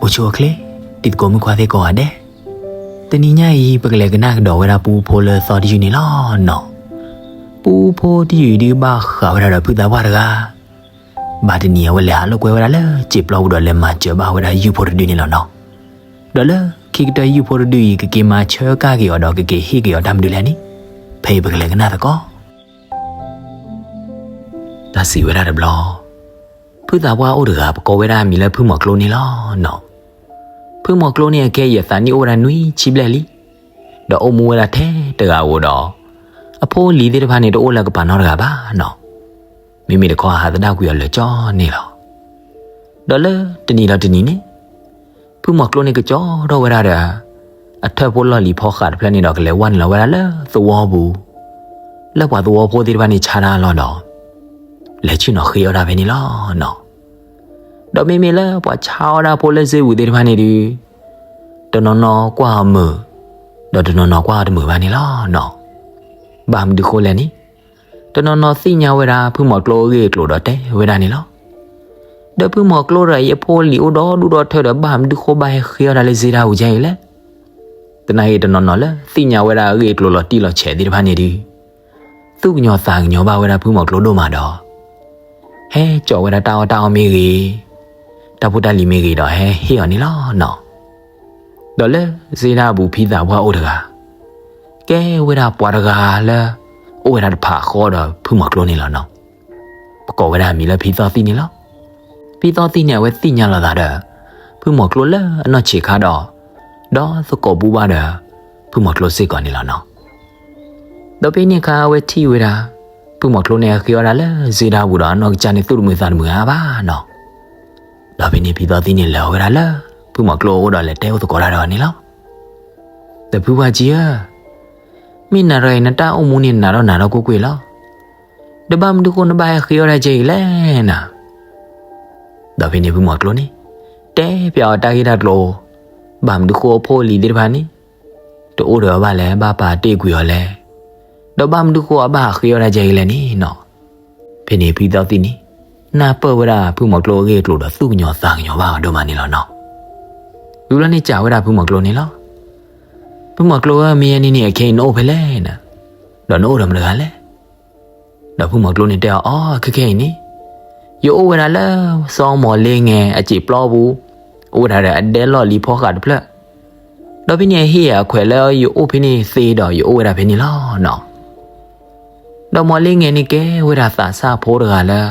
အိၣ်ဆူၣ်အိၣ်ချ့, တံၤသကိးမုၣ်ခွါသ့ၣ်ကိးဂၤဒဲး, တနံၤညါအံၤ ပကလဲၤကနၣ်ကဒီးဝဲဒၣ်ပူဖိလၢသီတယုၢ်န့ၣ်လီၤနီၤ. ပူဖိတယုၢ်အံၤဒုးဘၣ်ဃးဝဲဒၣ်ဒီးဖုသးပှၢ်တဂၤ, ဘၣ်တနံၤအဝဲလဲၤဟးလိာ်ကွဲဝဲဒၣ်လၢစံာ်ပျီပူၤဒီးလဲၤမၤစၢၤဘၣ်ဝဲဒၣ်ယုၢ်ဖိတဒုန့ၣ်လီၤနီၤ. ဒီးလၢခံကတၢၢ်ယုၢ်ဖိတဒုအံၤ ကက့ၤမၤဆၢကဒါက့ၤအီၤဒီးကက့ၤဟ့ၣ်က့ၤအီၤတၢ်မနုၤလဲၣ်န့ၣ်, ဖဲအံၤပကလဲၤကနၣ်သကိး တၢ်စံးဝဲဒၣ်တဘျီ, ဖုသးပှၢ်အိၣ်တဂၤ ပကိးဝဲဒၣ်အမံၤလၢဖုမီၤကျိန့ၣ်လီၤနီၤ. ဖုမီၤကျိန့ၣ်အခဲအံၤအသးနံၣ်အိၣ်ဝဲဒၣ်နွံဆံဘျဲၣ်လံ, ဒီးအိၣ်မူဝဲဒၣ်ထဲတဂၤဧိၤဒီး, အဖိအလံၤသ့ၣ်တဖၣ်န့ၣ်တအိၣ်လၢကပၤနီတဂၤဘၣ်နီၤ. မ့မ့ၢ်တခီအဟးသဒၣ်ကွံာ်အီၤလၢာ်ကၠီန့ၣ်လီၤ. ဒီးလၢတနံၤဒီးတနံၤန့ၣ်, ဖုမီၤကျိန့ၣ်ကကၠီထီၣ်ဝဲဒၣ်ဒီး အထၢၣ်ဖိလီၢ်လံၤဖီဃးတဖျၢၣ်န့ၣ်ဒီး ကလဲၤဝဲနုာ်လီၤဝဲဒၣ်လၢသဝီပူၤ, လၢပှၤသဝီဖိသ့ၣ်တဖၣ်န့ၣ်ဆါတၢ်အလီၢ်ဒီး, လဲၤဆ့ၣ်နီၤဃ့အီၣ်တၢ်ဖဲန့ၣ်လီၤနီၤ. ဒီးမ့မ့ၢ်လၢပှၤဆါအီၣ်ဒၣ်ဖိလၢစ့ပူၤသ့ၣ်တဖၣ်န့ၣ်ဒုး, တနီၤနီၤကွၢ်အီၤမုာ်, ဒီးတနီၤနီၤကွၢ်အီၤတမုာ်ဘၣ်န့ၣ်လီၤနီၤ. ဘၣ်မနုၤဃိလဲၣ်န့ၣ်, တနီၤနီၤသ့ၣ်ညါဝဲဒၣ်ဖုမီၤကျိအဂ့ၢ်အကျိၤဒီးတဲဝဲဒၣ်န့ၣ်လီၤ. ဒီးဖုမီၤကျိဒီးအဖိအလံၤအိၣ်ဒီဒူၣ်ဒီထၢဒီး ဘၣ်မနုၤဃိဘၣ်ဟဲဃ့အီၣ်တၢ်လၢစ့တၢ်ပူၤကဲအံၤလဲၣ်. သနာ်က့တနီၤနီၤလၢသ့ၣ်ညါဝဲဒၣ်အဂ့ၢ်အကျိၤလီၤတံၢ်လီၤဆဲးသ့ၣ်တဖၣ်န့ၣ်ဒုး, သူၣ်ကညီၤသးကညီၤဘၣ်ဝဲဒၣ်ဖုမီၤကျိဒိၣ်မးဒီး, ဟဲကၠီးဝဲဒၣ်တၢ်အီၣ်တၢ်အီမ့ၢ်ဂ့ၤ, တၢ်ဖိတၢ်လံၤမ့ၢ်ဂ့ၤဒီးဟဲဟ့ၣ်အီၤန့ၣ်လီၤနီၤ. ဒီးလၢစ့တၢ်ပူၤဖုသးပှၢ်အိၣ်တဂၤ, ကဲဝဲဒၣ်ပှၤတဂၤလၢ အိၣ်ဝဲဒၣ်တဖးဃီဒီးဖုမီၤကျိန့ၣ်လီၤနီၤ. ပကိးဝဲဒၣ်အမံၤလၢဖံသီၣ်သံၣ်န့ၣ်လီၤ. ဖံသီၣ်သံၣ်န့ၣ် အဝဲသ့ၣ်ညါလီၤသးဒီး ဖုမီၤကျိလၢအနီၢ်ဆံးခါဒီး, ဒီးသကိးဘူၣ်ဘၣ်ဒီး ဖုမီၤကျိစ့ၢ်ကီးန့ၣ်လီၤနီၤ. ဒီးဖဲန့ၣ်အခါအဝဲထံၣ်ဝဲဒၣ် ဖုမီၤကျိန့ၣ် အဃ့အီၣ်ဒၣ်လၢစ့တၢ်ပူၤဒီး အနီၢ်ကစၢ်န့ၣ်သူၣ်တမုာ်သးတမုာ်အါဘၣ်နီၤ. ဒီးဖဲန့ၣ်ဖံသီၣ်သံၣ်န့ၣ် လဲၤဝဲဒၣ်လၢ ဖုမီၤကျိအအိၣ်ဒီးလဲၤတဲအိၣ်သကိးတၢ်ဒီးန့ၣ်လီၤ. ဒီးဖုပှၢ်ကံဧၢ, မ့ၢ်နၤဒီးအံၤ နတၢ်အိၣ်မူန့ၣ် နးထီၣ်နးထီၣ်ကွ့ၢ်ကွ့ၢ်လီၤ. ဒီးဘၣ်မနုၤဃိနဘၣ်ဟဲဃ့အီၣ်ဒၣ်ကဲအံၤလဲၣ်နၤ. ဒီးဖဲန့ၣ်ဖုမီၤကျိန့ၣ် တဲပျးအီၤတၢ်ဂ့ၢ်တၢ်ကျိၤ, ဘၣ်မနုၤဃိအဖိအလံၤသ့ၣ်တဖၣ်န့ၣ် တအိၣ်ဒီးအီၤဘၣ်လဲၣ်, ဘၣ်ပာ်တ့ၢ်ကွံာ်အီၤလဲၣ်, ဒီးဘၣ်မနုၤဃိအဘၣ်ဟးဃ့အီၣ်ဒၣ်ကဲအံၤလဲၣ်န့ၣ်နီၤ. ဖဲန့ၣ်ဖံသီၣ်သံၣ်န့ၣ် နၢ်ပၢၢ်ဝဲဒၣ်ဖုမီၤကျိအဂ့ၢ်အကျိၤဒီး သူၣ်ကညီၤသးကညီၤဘၣ်အီၤဒိၣ်မးန့ၣ်လီၤနီၤ. ဝံၤဘျီန့ၣ်စံးဝဲဒၣ်ဖုမီၤကျိန့ၣ်လီၤ. ဖုမီၤကျိဧၢ, မ့ၢ်ယဲန့ၣ်န့ၣ် အခဲအံၤနအိၣ်ဖဲလဲၣ်နၤ, ဒီးနအိၣ်ဒီးမတၤတဂၤလဲၣ်. ဒီးဖုမီၤကျိန့ၣ်တဲအီၤ, အီ, ခဲခဲအံၤန့ၣ် ယအိၣ်ဝဲဒၣ်လၢ စီၤမီၤလ့ငယ်အစံာ်ပျီပူၤ, အိၣ်ဝဲဒၣ်ဒီးအဒဲလီၢ်လံၤဖီဃးတဖျၢၣ်, ဒီးဖဲန့ၣ်အဟ့ၣ်အခွဲးလၢယအိၣ်ဖဲန့ၣ်သ့ဒီးယအိၣ်ဝဲဒၣ်ဖဲန့ၣ်လီၤနီၤ. ဒီးမီၤလ့ငယ်န့ၣ်ကဲဝဲဒၣ်သးစၢ်ဖိတဂၤလၢ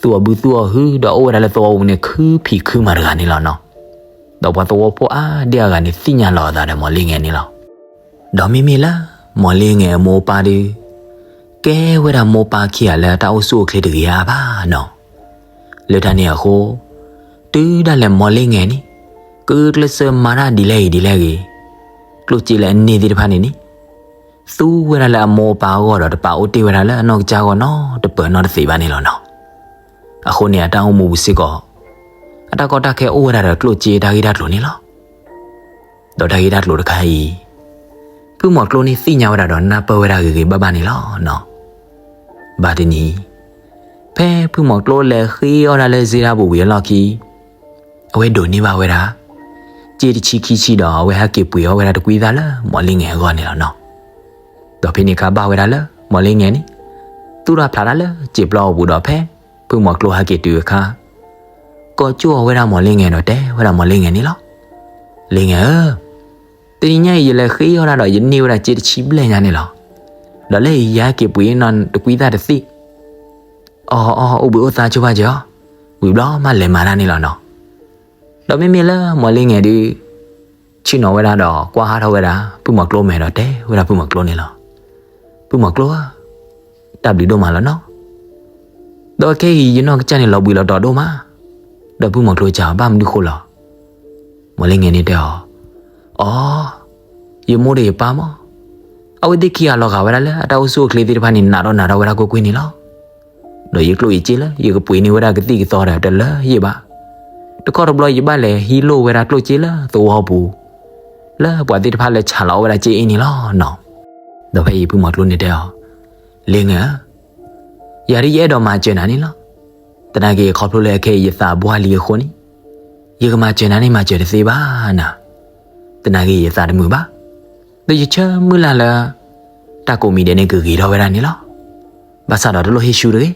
သူၣ်အီၣ်ဘုသူၣ်အီၣ်ဟု ဒီးအိၣ်ဝဲဒၣ်လၢသဝီပူၤန့ၣ် ခုဖံးခုမၤတဂၤန့ၣ်လီၤနီၤ. ဒီးပှၤသဝီဖိအါဒံအါဂၤန့ၣ် သ့ၣ်ညါလီၤအသးဒီးမီၤလ့ငယ်န့ၣ်လီၤ. ဒီးမ့မ့ၢ်လၢ မီၤလ့ငယ်အမိၢ်အပၢ်ဒီး ကဲဝဲဒၣ်မိၢ်ပၢ်ခံဂၤလၢတၢ်အိၣ်ဆူၣ်အိၣ်ချ့တဂ့ၤအါဘၣ်နီၤ. လၢတၢ်န့ၣ်အဃိ တုၤဒၣ်လဲာ်မီၤလ့ငယ်န့ၣ် ကဂုာ်ကျဲးစၢးမၤတၢ်ဒ်လဲၣ်ဂ့ၤဒ်လဲၣ်ဂ့ၤ, ကျိၣ်စ့လၢအန့ၢ်သ့ၣ်တဖၣ်န့ၣ်န့ၣ် သူဝဲဒၣ်လၢအမိၢ်အပၢ်အဂီၢ်ဒီး တပာ်အိၣ်တ့ၢ်ဝဲဒၣ်လၢအနီၢ်ကစၢ်အဂီၢ်နီတပၢၢ်နီတသ့ၣ်ဘၣ်န့ၣ်လီၤနီၤ. အဃိန့ၣ် အတၢ်အိၣ်မူပူၤစ့ၢ်ကီး အတၢ်ကီတၢ်ခဲအိၣ်ဝဲဒၣ်ဒီးကျိၣ်စ့တၢ်ဂ့ၢ်တၢ်ကျိၤန့ၣ်လီၤ. ဒီးတၢ်ဂ့ၢ်တၢ်ကျိၤတခါအံၤ ဖုမီၤကျိန့ၣ်သ့ၣ်ညါဝဲဒၣ်ဒီးနၢ်ပၢၢ်ဝဲဒၣ်ဂ့ၤဂ့ၤဘၣ်ဘၣ်န့ၣ်လီၤနီၤ. ဘၣ်တနံၤ ဖဲဖုမီၤကျိလဲၤဃ့အီၣ်ဒၣ်လၢစ့တၢ်ပူၤဝံၤအလီၢ်ခံ အဝဲဒိးန့ၢ်ဘၣ်ဝဲဒၣ် စ့တဆံခံဆံဒီး အဝဲဟဲက့ၤပှ့ၤအီၣ်ဝဲဒၣ်တကွံသၣ်လၢမီၤလ့ငယ်အဂီၢ်န့ၣ်လီၤနီၤ. ဒီးဖဲန့ၣ်အခါဘၣ်ဝဲဒၣ်လၢ မီၤလ့ငယ်န့ၣ် သူၣ်ထီၣ်ဖျးတၢ်လၢစံာ်ပျီအပူၤဒီး ဖဲဖုမီၤကျိဟဲက့ၤတုၤအခါ ကိးကၠိအီၤဝဲဒၣ်မီၤလ့ငယ်ဒီးတဲဝဲဒၣ်မီၤလ့ငယ်န့ၣ်လီၤ. လ့ငယ်ဧၢ, တနံၤညါအံၤ ယလဲၤဃ့အီၣ်ဒၣ်ဒီး ယန့ၢ်ဝဲဒၣ်စ့တဆံဘျဲၣ်ညါန့ၣ်လီၤ. ဒီးလၢအံၤ ယဟဲက့ၤပှ့ၤနီၢ်တကွံသၣ်တသ့ၣ်. အီၤအီၤ အိၣ်ဘှံးအိၣ်သါဆိဘၣ်က့ၤအီၤ, ဝံၤဘျီမးလဲၤမၤတၢ်န့ၣ်လီၤနီၤ. ဒီးမ့မ့ၢ်လၢမီၤလ့ငယ်ဒီး ဆ့ၣ်နီၤဝဲဒၣ်ဒီးကွၢ်ဟးထီၣ်ဝဲဒၣ် ဖုမီၤကျိမဲာ်ဒီးတဲဝဲဒၣ်ဖုမီၤကျိန့ၣ်လီၤ. ဖုမီၤကျိဧၢ, တၢ်ဘျုးဒိၣ်မးလီၤနီၤ. ဒီးခဲအံၤ ယနီၢ်ကစၢ်န့ၣ်လီၤဘှံးလီၤတီၤဒိၣ်မး. ဒီးဖုမီၤကျိစံး ဘၣ်မနုၤဃိလီၤ. မီၤလ့ငယ်န့ၣ်တဲအီၤ, အီၤ, ယမိၢ်ဒီးယပၢ်မး, အဝဲသ့ၣ်ခံဂၤလီၤဂာ်ဝဲဒၣ်လၢအတၢ်အိၣ်ဆူၣ်အိၣ်ချ့သ့ၣ်တဖၣ်န့ၣ် နးထီၣ်နးထီၣ်ဝဲဒၣ်ကွ့ၢ်ကွ့ၢ်န့ၣ်လီၤ. ဒီးယကျိၣ်ယစ့လၢယကပှ့ၤန့ၢ်ဝဲဒၣ်ကသံၣ်ကသီဒီးတလၢယ့ၢ်ဘၣ်. တခီတဘျီယဘၣ်လဲၤဟံးလိၢ်ဝဲဒၣ်ကျိၣ်စ့လၢသဝီပူၤ, လၢပှၤသ့ၣ်တဖၣ်လၢဆးလီၤအီၣ်ဝဲဒၣ်စ့အ့ၣ်န့ၣ်လီၤနီၤ. ဒီးဖဲအံၤဖုမီၤကျိန့ၣ်တဲအီၤ, လ့ငယ်ဧၢ, ယၤဒ်ယအဲၣ်ဒိးမၤစၢၤနၤန့ၣ်လီၤ. သနာ်က့ခီဖျိလၢအခဲအံၤယသးဘှါလံအဃိန့ၣ်, ယကမၤစၢၤနၤန့ၣ်မၤစၢၤတသ့ဘၣ်နၤ, သနာ်က့ယသးတမုာ်ဘၣ်. ဒီးယဆၢမုၢ်လၢ်လၢ တၢ်ကိးမံၤဒဲးန့ၣ်ကဂ့ၤထီၣ်ဝဲဒၣ်န့ၣ်လီၤ. ဘၣ်ဆၣ်ဒီးတလိၣ်ဟ့ၣ်ဆူတဂ့ၤ.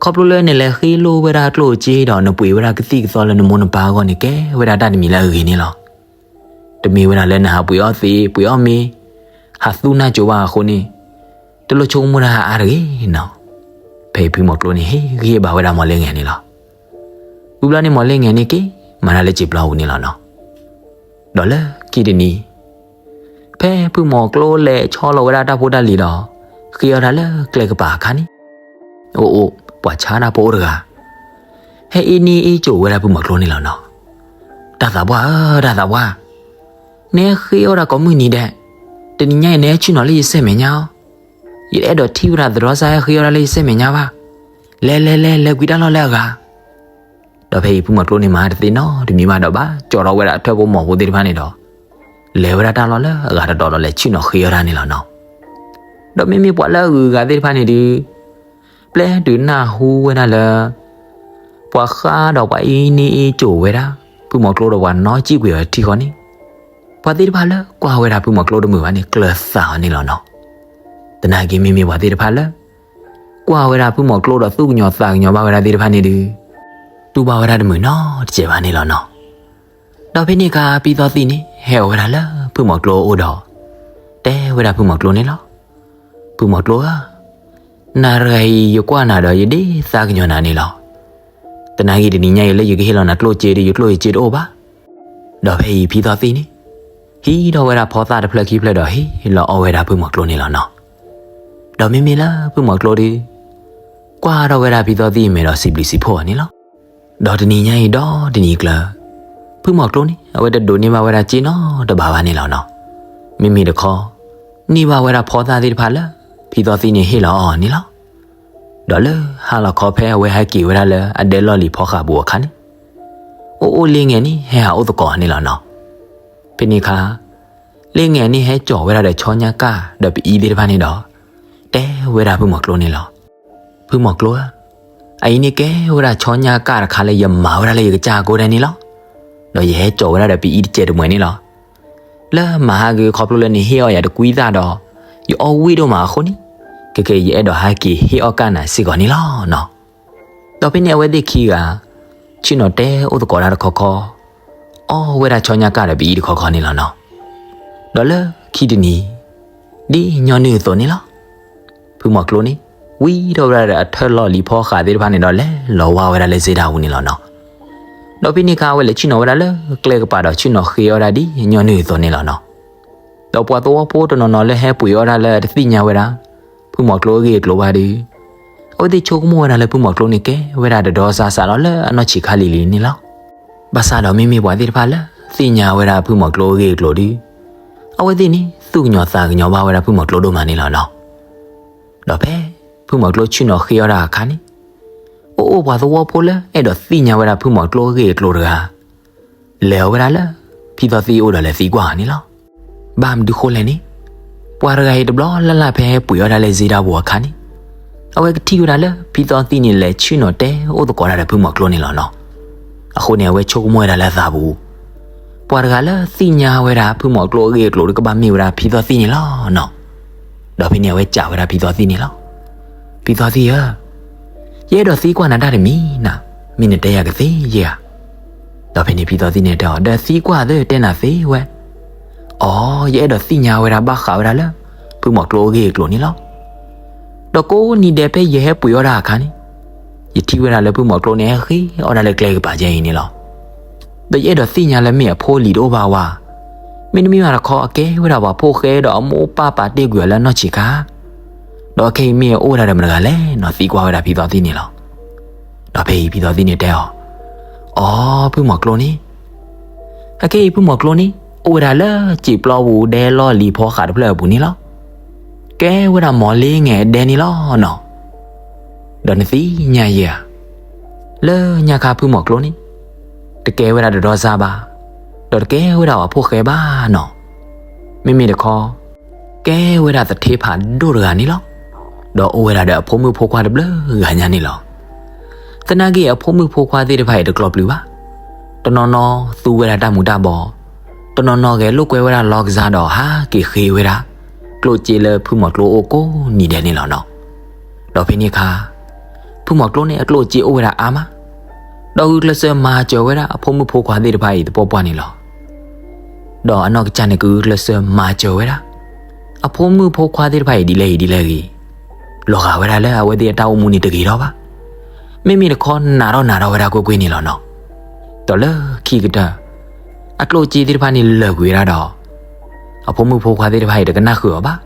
ခီဖျိလၢနလဲၤဃ့လိၢ်ဝဲဒၣ်ကျိၣ်စ့ဒီးနပှ့ၤဝဲဒၣ်ကသံၣ်ကသီလၢနမိၢ်နပၢ်အဂီၢ်န့ၣ် ကဲဝဲဒၣ်တၢ်တမံၤလၢအဂ့ၤန့ၣ်လီၤ. တမ့ၢ်ဝဲဒၣ်လၢနဟးပှ့ၤအီၣ်သ့ပှ့ၤအီၣ်မ့ၤ ဟးသူနၢ်ကၠိဘၣ်အဃိန့ၣ် တလိၣ်ဆိကမိၣ်တၢ်အါတဂ့ၤနီၤ. ဖဲအံၤဖုမီၤကျိန့ၣ် ဟ့ၣ်ဂံၢ်ဟ့ၣ်ဘါဝဲဒၣ်မီၤလ့ငယ်န့ၣ်လီၤ. ဝံၤဘျီန့ၣ် မီၤလ့ငယ်န့ၣ်က့ၤမၤတၢ်လၢစံာ်ပျီပူၤန့ၣ်လီၤနီၤ. ဒီးလၢခံတနံၤ ဖဲဖုမီၤကျိလဲၤဆီလီၤဝဲဒၣ်တၢ်ဖိတၢ်လံၤဒီး ဃ့အီၣ်တၢ်လၢကျဲကပၤအခါန့ၣ် အိၣ်အိၣ် ပှၤဆါတၢ်ဖိအိၣ်တဂၤ ဟဲအ့န့အ့ကိၤဝဲဒၣ်ဖုမီၤကျိန့ၣ်လီၤနီၤ. တၢ်သးပှၢ်ဧၢ တၢ်သးပှၢ်, နဟဲဃ့အီၣ်တၢ်ကိးမုၢ်နံၤဒဲး, တနံၤညါအံၤနဟဲဆ့ၣ်နီၤလၢယစဲမဲာ်ညါအီၤ, ယတအဲၣ်ဒိးထံၣ်ဝဲဒၣ်သရီစါဟဲဃ့အီၣ်တၢ်လၢယစဲမဲာ်ညါဘၣ်. လဲၤလဲၤလဲၤ လဲၤကွံာ်တၢ်လီၢ်လၢအဂၤ ဒီးဖဲအံၤဖုမီၤကျိန့ၣ်မၤတသ့နီတမံၤဘၣ်ဒီး ဘၣ်ကၠီထီၣ်ဝဲဒၣ်အထၢၣ်ဖိမီၤဖိသ့ၣ်တဖၣ်န့ၣ်ဒီး လဲၤဝဲဒၣ်တၢ်လီၢ်လၢအဂၤတတီၤဒီးလဲၤဆ့ၣ်နီၤဃ့အီၣ်တၢ်န့ၣ်လီၤနီၤ. ဒီးမ့မ့ၢ်ပှၤလၢအဂုၤအဂၤသ့ၣ်တဖၣ်န့ၣ်ဒုး ပျဲတုၤနၢ်ဟူဝဲဒၣ်လၢ ပှၤဃါဒီးပှၤအ့န့အ့ကိၤဝဲဒၣ် ဖုမီၤကျိဒီးပှၤနီၣ်စံၣ်ကွံာ်အီၤထံဃီန့ၣ် ပှၤသ့ၣ်တဖၣ်လၢကွၢ်ဝဲဒၣ်ဖုမီၤကျိတမုာ်ဘၣ်န့ၣ် ကျၢၤသးအီၤန့ၣ်လီၤနီၤ. သနာ်က့မ့မ့ၢ်ပှၤသ့ၣ်တဖၣ်လၢ ကွၢ်ဝဲဒၣ်ဖုမီၤကျိဒီးသူၣ်ကညီၤသးကညီၤဘၣ်ဝဲဒၣ်သ့ၣ်တဖၣ်န့ၣ်ဒုး တူၢ်ဘၣ်ဝဲဒၣ်တမုာ်နီတစဲးဘၣ်န့ၣ်လီၤနီၤ. ဒီးဖဲန့ၣ်အခါ ဖံသီသံၣ်န့ၣ် ဟဲအိၣ်ဝဲဒၣ်လၢဖုမီၤကျိအအိၣ်ဒီး တဲဝဲဒၣ်ဖုမီၤကျိန့ၣ်လီၤ. ဖုမီၤကျိဧၢ, နၤတဂၤအံၤ ယကွၢ်နၤဒီးယဒ့သးကညီၤနၤန့ၣ်လီၤ. သနာ်က့တနံၤညါအံၤလၢယကဟ့ၣ်လီၤနၤကျိၣ်စ့ဒီး ယကျိၣ်ယစ့တအိၣ်ဘၣ်. ဒီးဖဲအံၤဖံသီသံၣ်န့ၣ် ဟံးထီၣ်ဝဲဒၣ်ဖီသၣ်တဖျၢၣ်ခံဖျၢၣ်ဒီးဟ့ၣ်လီၤအီၣ်ဝဲဒၣ်ဖုမီၤကျိန့ၣ်လီၤနီၤ. ဒီးမ့မ့ၢ်လၢဖုမီၤကျိဒီး ကွၢ်ထီၣ်ဝဲဒၣ်ဖံသီသံၣ်အမဲာ်ဒီးစံးဘျုးစံးဖှိၣ်အီၤန့ၣ်လီၤ. ဒီးတနံၤညါအံၤဒီတနံၤအကျၢၤ ဖုမီၤကျိန့ၣ် အဝဲတဒိးန့ၢ်ဘၣ်ဝဲဒၣ်စ့နီတဘ့ၣ်ဘၣ်န့ၣ်လီၤနီၤ. မ့မ့ၢ်တခီ န့ၢ်ဘၣ်ဝဲဒၣ်ဖီသၣ်သ့ၣ်တဖၣ်လၢ ဖံသီသံၣ်န့ၣ်ဟ့ၣ်လီၤအီၤန့ၣ်လီၤ. ဒီးလၢဟါလီၤခီဖဲအဝဲဟဲက့ၤဝဲဒၣ်လၢအဒဲလီၢ်လံၤဖီဃးပူၤအခါန့ၣ် အိၣ်အိၣ်လ့ငယ်န့ၣ် ဟဲဟးအိၣ်သကိးန့ၣ်လီၤနီၤ. ဖဲန့ၣ်အခါ လ့ငယ်န့ၣ်ဟဲစိာ်ဝဲဒၣ်ဒီးဆီညၣ်ကၣ်ဒီးပအံသ့ၣ်တဖၣ်န့ၣ်ဒီး တဲဝဲဒၣ်ဖုမီၤကျိန့ၣ်လီၤ. ဖုမီၤကျိဧၢ, အအံၤန့ၣ်ကဲဝဲဒၣ်ဆီညၣ်ကၣ်တခါလၢယမၤဝဲဒၣ်လၢယကစၢ်အကိးဒဲးန့ၣ်လီၤ. ဒီးယဟဲစိာ်ဝဲဒၣ်ဒီးပအံတစဲးတမှဲၤန့ၣ်လီၤ. လၢမၤဟါဂ့ၤခီဖျိလၢနဟ့ၣ်အီၣ်ယၤတကွံသၣ်ဒီး ယအီၣ်ဝံၣ်ဒိၣ်မးအဃိန့ၣ် ကဲကဲယအဲၣ်ဒိးဟဲက့ၤဟ့ၣ်အီၣ်ကၣ်နၤစ့ၢ်ကီးန့ၣ်လီၤနီၤ. ဒီးဖဲန့ၣ်အဝဲသ့ၣ်ခံဂၤ ဆ့ၣ်နီၤတဲအိၣ်သကိးတၢ်တခီခီ အီၣ်ဝဲဒၣ်ဆီညၣ်ကၣ်ဒီးပအံတခီခီန့ၣ်လီၤနီၤ. ဒီးလၢခံတနံၤ ဒ်ညီနုၢ်အသိးန့ၣ်လီၤ. ဖုမီၤကျိန့ၣ် ဝံထီၣ်ဝဲဒၣ်ဒီးအထၢၣ်လီၢ်လံၤဖီဃးသ့ၣ်တဖၣ်န့ၣ်ဒီး လဲၤလီၤဝါဝဲဒၣ်လၢစ့ဒၣ်ပူၤန့ၣ်လီၤနီၤ. ဒီးဖဲန့ၣ်အခါ အဝဲလဲၤဆ့ၣ်နီၤဝဲဒၣ်လၢကျဲကပၤဒီးဆ့ၣ်နီၤဃ့အီၣ်ဒၣ်ဒ်ညီနုၢ်အသိးန့ၣ်လီၤနီၤ. ဒီးပှၤသဝီဖိတနီၤနီၤလၢဟဲပှ့ၤအီၣ်ဒၣ်လၢတသ့ၣ်ညါဝဲဒၣ် ဖုမီၤကျိအဂ့ၢ်အကျိၤဘၣ်ဒီး အဝဲသ့ၣ်ဆိကမိၣ်ဝဲဒၣ်လၢဖုမီၤကျိန့ၣ်ကဲဝဲဒၣ်တဒီစါစးလီၤလၢအနီၢ်ဆံးခါလံၤလံၤန့ၣ်လီၤ. ဘၣ်ဆၣ်ဒီးမ့မ့ၢ်ပှၤသ့ၣ်တဖၣ်လၢသ့ၣ်ညါဝဲဒၣ်ဖုမီၤကျိအဂ့ၢ်အကျိၤဒီး အဝဲသ့ၣ်န့ၣ် သူၣ်ကညီၤသးကညီၤဘၣ်ဝဲဒၣ်ဖုမီၤကျိဒိၣ်မးန့ၣ်လီၤနီၤ. ဒီးဖဲဖုမီၤကျိဆ့ၣ်နီၤဃ့အီၣ်ဒၣ်အခါန့ၣ် အိၣ်အိၣ်ပှၤသဝီဖိလၢအဲၣ်ဒိးသ့ၣ်ညါဝဲဒၣ်ဖုမီၤကျိအဂ့ၢ်အကျိၤတဂၤ လဲၤအီၤဝဲဒၣ်လၢ ဖံသီသံၣ်အအိၣ်ဒီးလဲၤသံကွၢ်အီၤန့ၣ်လီၤ. ဘၣ်မနုၤဃိလဲၣ်န့ၣ် ပှၤတဂၤအံၤတဘျီလၢ်လၢ်ဖဲဟဲပှ့ၤအီၣ်ဒၣ်လၢစ့ဒၣ်ပူၤအခါန့ၣ် အဝဲကထံၣ်ဝဲဒၣ်လၢဖံသီသံၣ်န့ၣ် လဲၤဆ့ၣ်နီၤတဲအိၣ်သကိးဒၣ်ဒီးဖုမီၤကျိန့ၣ်လီၤနီၤ. အဃိန့ၣ် အဝဲဆိကမိၣ်ဝဲဒၣ်လၢအသးပူၤ ပှၤတဂၤလၢသ့ၣ်ညါဝဲဒၣ်ဖုမီၤကျိအဂ့ၢ်အကျိၤဒီး ကဘၣ်မ့ၢ်ဝဲဒၣ်ဖံသီသံၣ်န့ၣ်လီၤနီၤ. ဒီးဖဲန့ၣ် အဝဲစံးဝဲဒၣ်ဖံသီသံၣ်န့ၣ်လီၤ. ဖံသီသံၣ်ဧၢ ယအဲၣ်ဒိးသံကွၢ်နၤတၢ်တမံၤနၤ, မ့ၢ်နတဲယၤကသ့ယဲဧါ. ဒီးဖဲန့ၣ်ဖံသီသံၣ်န့ၣ်တဲအီၤ ဒီးသံကွၢ်သ့တဲနၤသ့ဝဲ. အိ ယအဲၣ်ဒိးသ့ၣ်ညါဝဲဒၣ်ဘၣ်ဃးဝဲဒၣ်လၢ ဖုမီၤကျိအဂ့ၢ်အကျိၤန့ၣ်လီၤ. ဒီးကိးနံၤဒဲးဖဲယဟဲပှ့ၤအီၣ်တၢ်အခါန့ၣ် ယထံၣ်ဝဲဒၣ်လၢဖုမီၤကျိန့ၣ်ဟဲဃ့အီၣ်ဒၣ်လၢကျဲကပၤကဲအံၤန့ၣ်လီၤ. ဒီးယအဲၣ်ဒိးသ့ၣ်ညါလၢမ့ၢ်အဖိအလံၤတအိၣ်ဘၣ်ဝဲ, မ့တမ့ၢ်ဘၣ်တခီ အကဲဝဲဒၣ်ပှၤဖိဃဲဒီးအမိၢ်ပၢ်ပာ်တ့ၢ်ကွံာ်အီၤလၢအနီၢ်ဆံးခါ, ဒီးခဲအံၤမ့ၢ်အအိၣ်ဝဲဒၣ်ဒီးမတၤတဂၤလဲၣ်နီၤ သံကွၢ်ဝဲဒၣ်ဖံသီသံၣ်န့ၣ်လီၤ. ဒီးဖဲအံၤဖံသီသံၣ်န့ၣ်တဲအီၤ, အိ ဖုမီၤကျိန့ၣ် အခဲအံၤဖုမီၤကျိန့ၣ် အိၣ်ဝဲဒၣ်လၢစံာ်ပျီပူၤဒဲလီၢ်လံၤဖီဃးတဖျၢၣ်အပူၤန့ၣ်လီၤ. ကဲဝဲဒၣ်မီၤလ့ငဲၤအဒဲန့ၣ်လီၤနီၤ. ဒီးနသ့ၣ်ညါယဲဧါ, လၢညါခါဖုမီၤကျိန့ၣ် တကဲဝဲဒၣ်တဒီစါဘၣ်, ဒီးတကဲဝဲဒၣ်ပှၤဖိဃဲဘၣ်နီၤ. မ့မ့ၢ်တခီ ကဲဝဲဒၣ်သထ့ဖးဒိၣ်တဂၤန့ၣ်လီၤ. ဒီးအိၣ်ဝဲဒၣ်ဒီးအဖိမုၣ်ဖိခွါတဘျုးဂၤညါန့ၣ်လီၤ. သနာ်က့အဖိမုၣ်ဖိခွါသ့ၣ်တဖၣ်အံၤတကျီပျုၤဘၣ်. တနီၤနီၤသူဝဲဒၣ်တၢ်မူၤတၢ်ဘှီး, တနီၤနီၤဂဲၤလိာ်ကွဲဝဲဒၣ်လီၢ်ကစၢ်ဒီးဟးက့ၤဃ့ဝဲဒၣ် ကျိၣ်စ့လၢဖုမီၤကျိအိၣ်ကိးနံၤဒဲးန့ၣ်လီၤနီၤ. ဒီးဖဲန့ၣ်အခါ ဖုမီၤကျိန့ၣ်အကျိၣ်စ့အိၣ်ဝဲဒၣ်အါမး, ဒီးဂုာ်ကျဲးစၢးမၤစၢၤဝဲဒၣ်အဖိမုၣ်ဖိခွါသ့ၣ်တဖၣ်အံၤသပှၢ်ပှၢ်န့ၣ်လီၤ. ဒီးအနီၢ်ကစၢ်န့ၣ်ကဂုာ်ကျဲးစၢးမၤစၢၤဝဲဒၣ် အဖိမုၣ်ဖိခွါသ့ၣ်တဖၣ်အံၤဒ်လဲၣ်ဂ့ၤဒ်လဲၣ်ဂ့ၤ, လီၤဂာ်ဝဲဒၣ်လၢအဝဲသ့ၣ်အတၢ်အိၣ်မူန့ၣ်တဂ့ၤထီၣ်ဘၣ်. မ့မ့ၢ်တခီနာ်ထီၣ်နာ်ထီၣ်ဝဲဒၣ်ကွ့ၢ်ကွ့ၢ်န့ၣ်လီၤနီၤ. ဒီးလၢခံကတၢၢ် အကျိၣ်စ့သ့ၣ်တဖၣ်န့ၣ်လၢာ်ကွံာ်ဝဲဒၣ်ဒီး အဖိမုၣ်ဖိခွါသ့ၣ်တဖၣ်အံၤတကနၣ်ဃုာ်အီၤဘၣ်.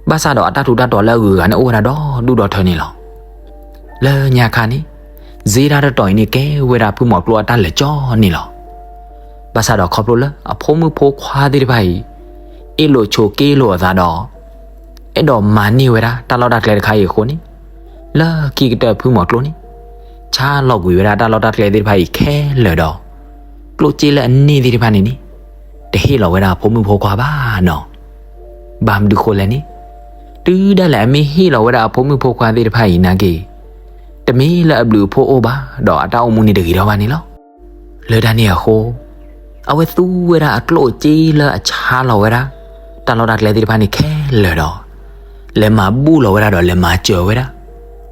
ဘၣ်ဆၣ်ဒီးအတၢ်ထူးတၢ်တီၤလၢအဂုၤအဂၤန့ၣ်အိၣ်ဝဲဒၣ်ဒီဒူၣ်ဒီထၢန့ၣ်လီၤ. လၢညါခါန့ၣ် စ့တၢ်တတီၤအံၤန့ၣ်ကဲဝဲဒၣ်ဖုမီၤကျိအတၢ်လဲၤကၠီန့ၣ်လီၤ. ဘၣ်ဆၣ်ဒီးခီဖျိလၢအဖိမုၣ်ဖိခွါသ့ၣ်တဖၣ်အံၤ အ့ၣ်လိာ်ဆိးက့လိာ်အသးဒီး အဲၣ်ဒိးမၤန့ၢ်ဝဲဒၣ်တၢ်လီၢ်တၢ်ကျဲတခါအံၤအဃိန့ၣ်, လၢခံကတၢၢ်ဖုမီၤကျိန့ၣ် ဆါလီၤကွံာ်ဝဲဒၣ်တၢ်လီၢ်တၢ်ကျဲသ့ၣ်တဖၣ်အံၤခဲလၢာ်ဒီး ကျိၣ်စ့လၢအန့ၢ်သ့ၣ်တဖၣ်န့ၣ်န့ၣ် တဟ့ၣ်လီၤဝဲဒၣ်အဖိမုၣ်ဖိခွါဘၣ်နီၤ. ဘၣ်မနုၤဃိလဲၣ်န့ၣ်, တုၤဒၣ်လဲာ်အမ့ၢ်ဟ့ၣ်လီၤဝဲဒၣ်အဖိမုၣ်ဖိခွါသ့ၣ်တဖၣ်အံၤနာ်က့ၤ တမ့ၢ်လၢအဘျုးအဖှိၣ်အိၣ်ဘၣ်ဒီးအတၢ်အိၣ်မူန့ၣ်တဂ့ၤထီၣ်ဘၣ်န့ၣ်လီၤ. လၢတၢ်န့ၣ်အဃိ အဝဲသူဝဲဒၣ်အကျိၣ်စ့လၢအဆါလီၤဝဲဒၣ် တၢ်လီၢ်တၢ်ကျဲသ့ၣ်တဖၣ်န့ၣ်ခဲလၢာ်ဒီး လဲၤမၤဘူၣ်လီၤဝဲဒၣ်ဒီးလဲၤမၤစၢၤဝဲဒၣ်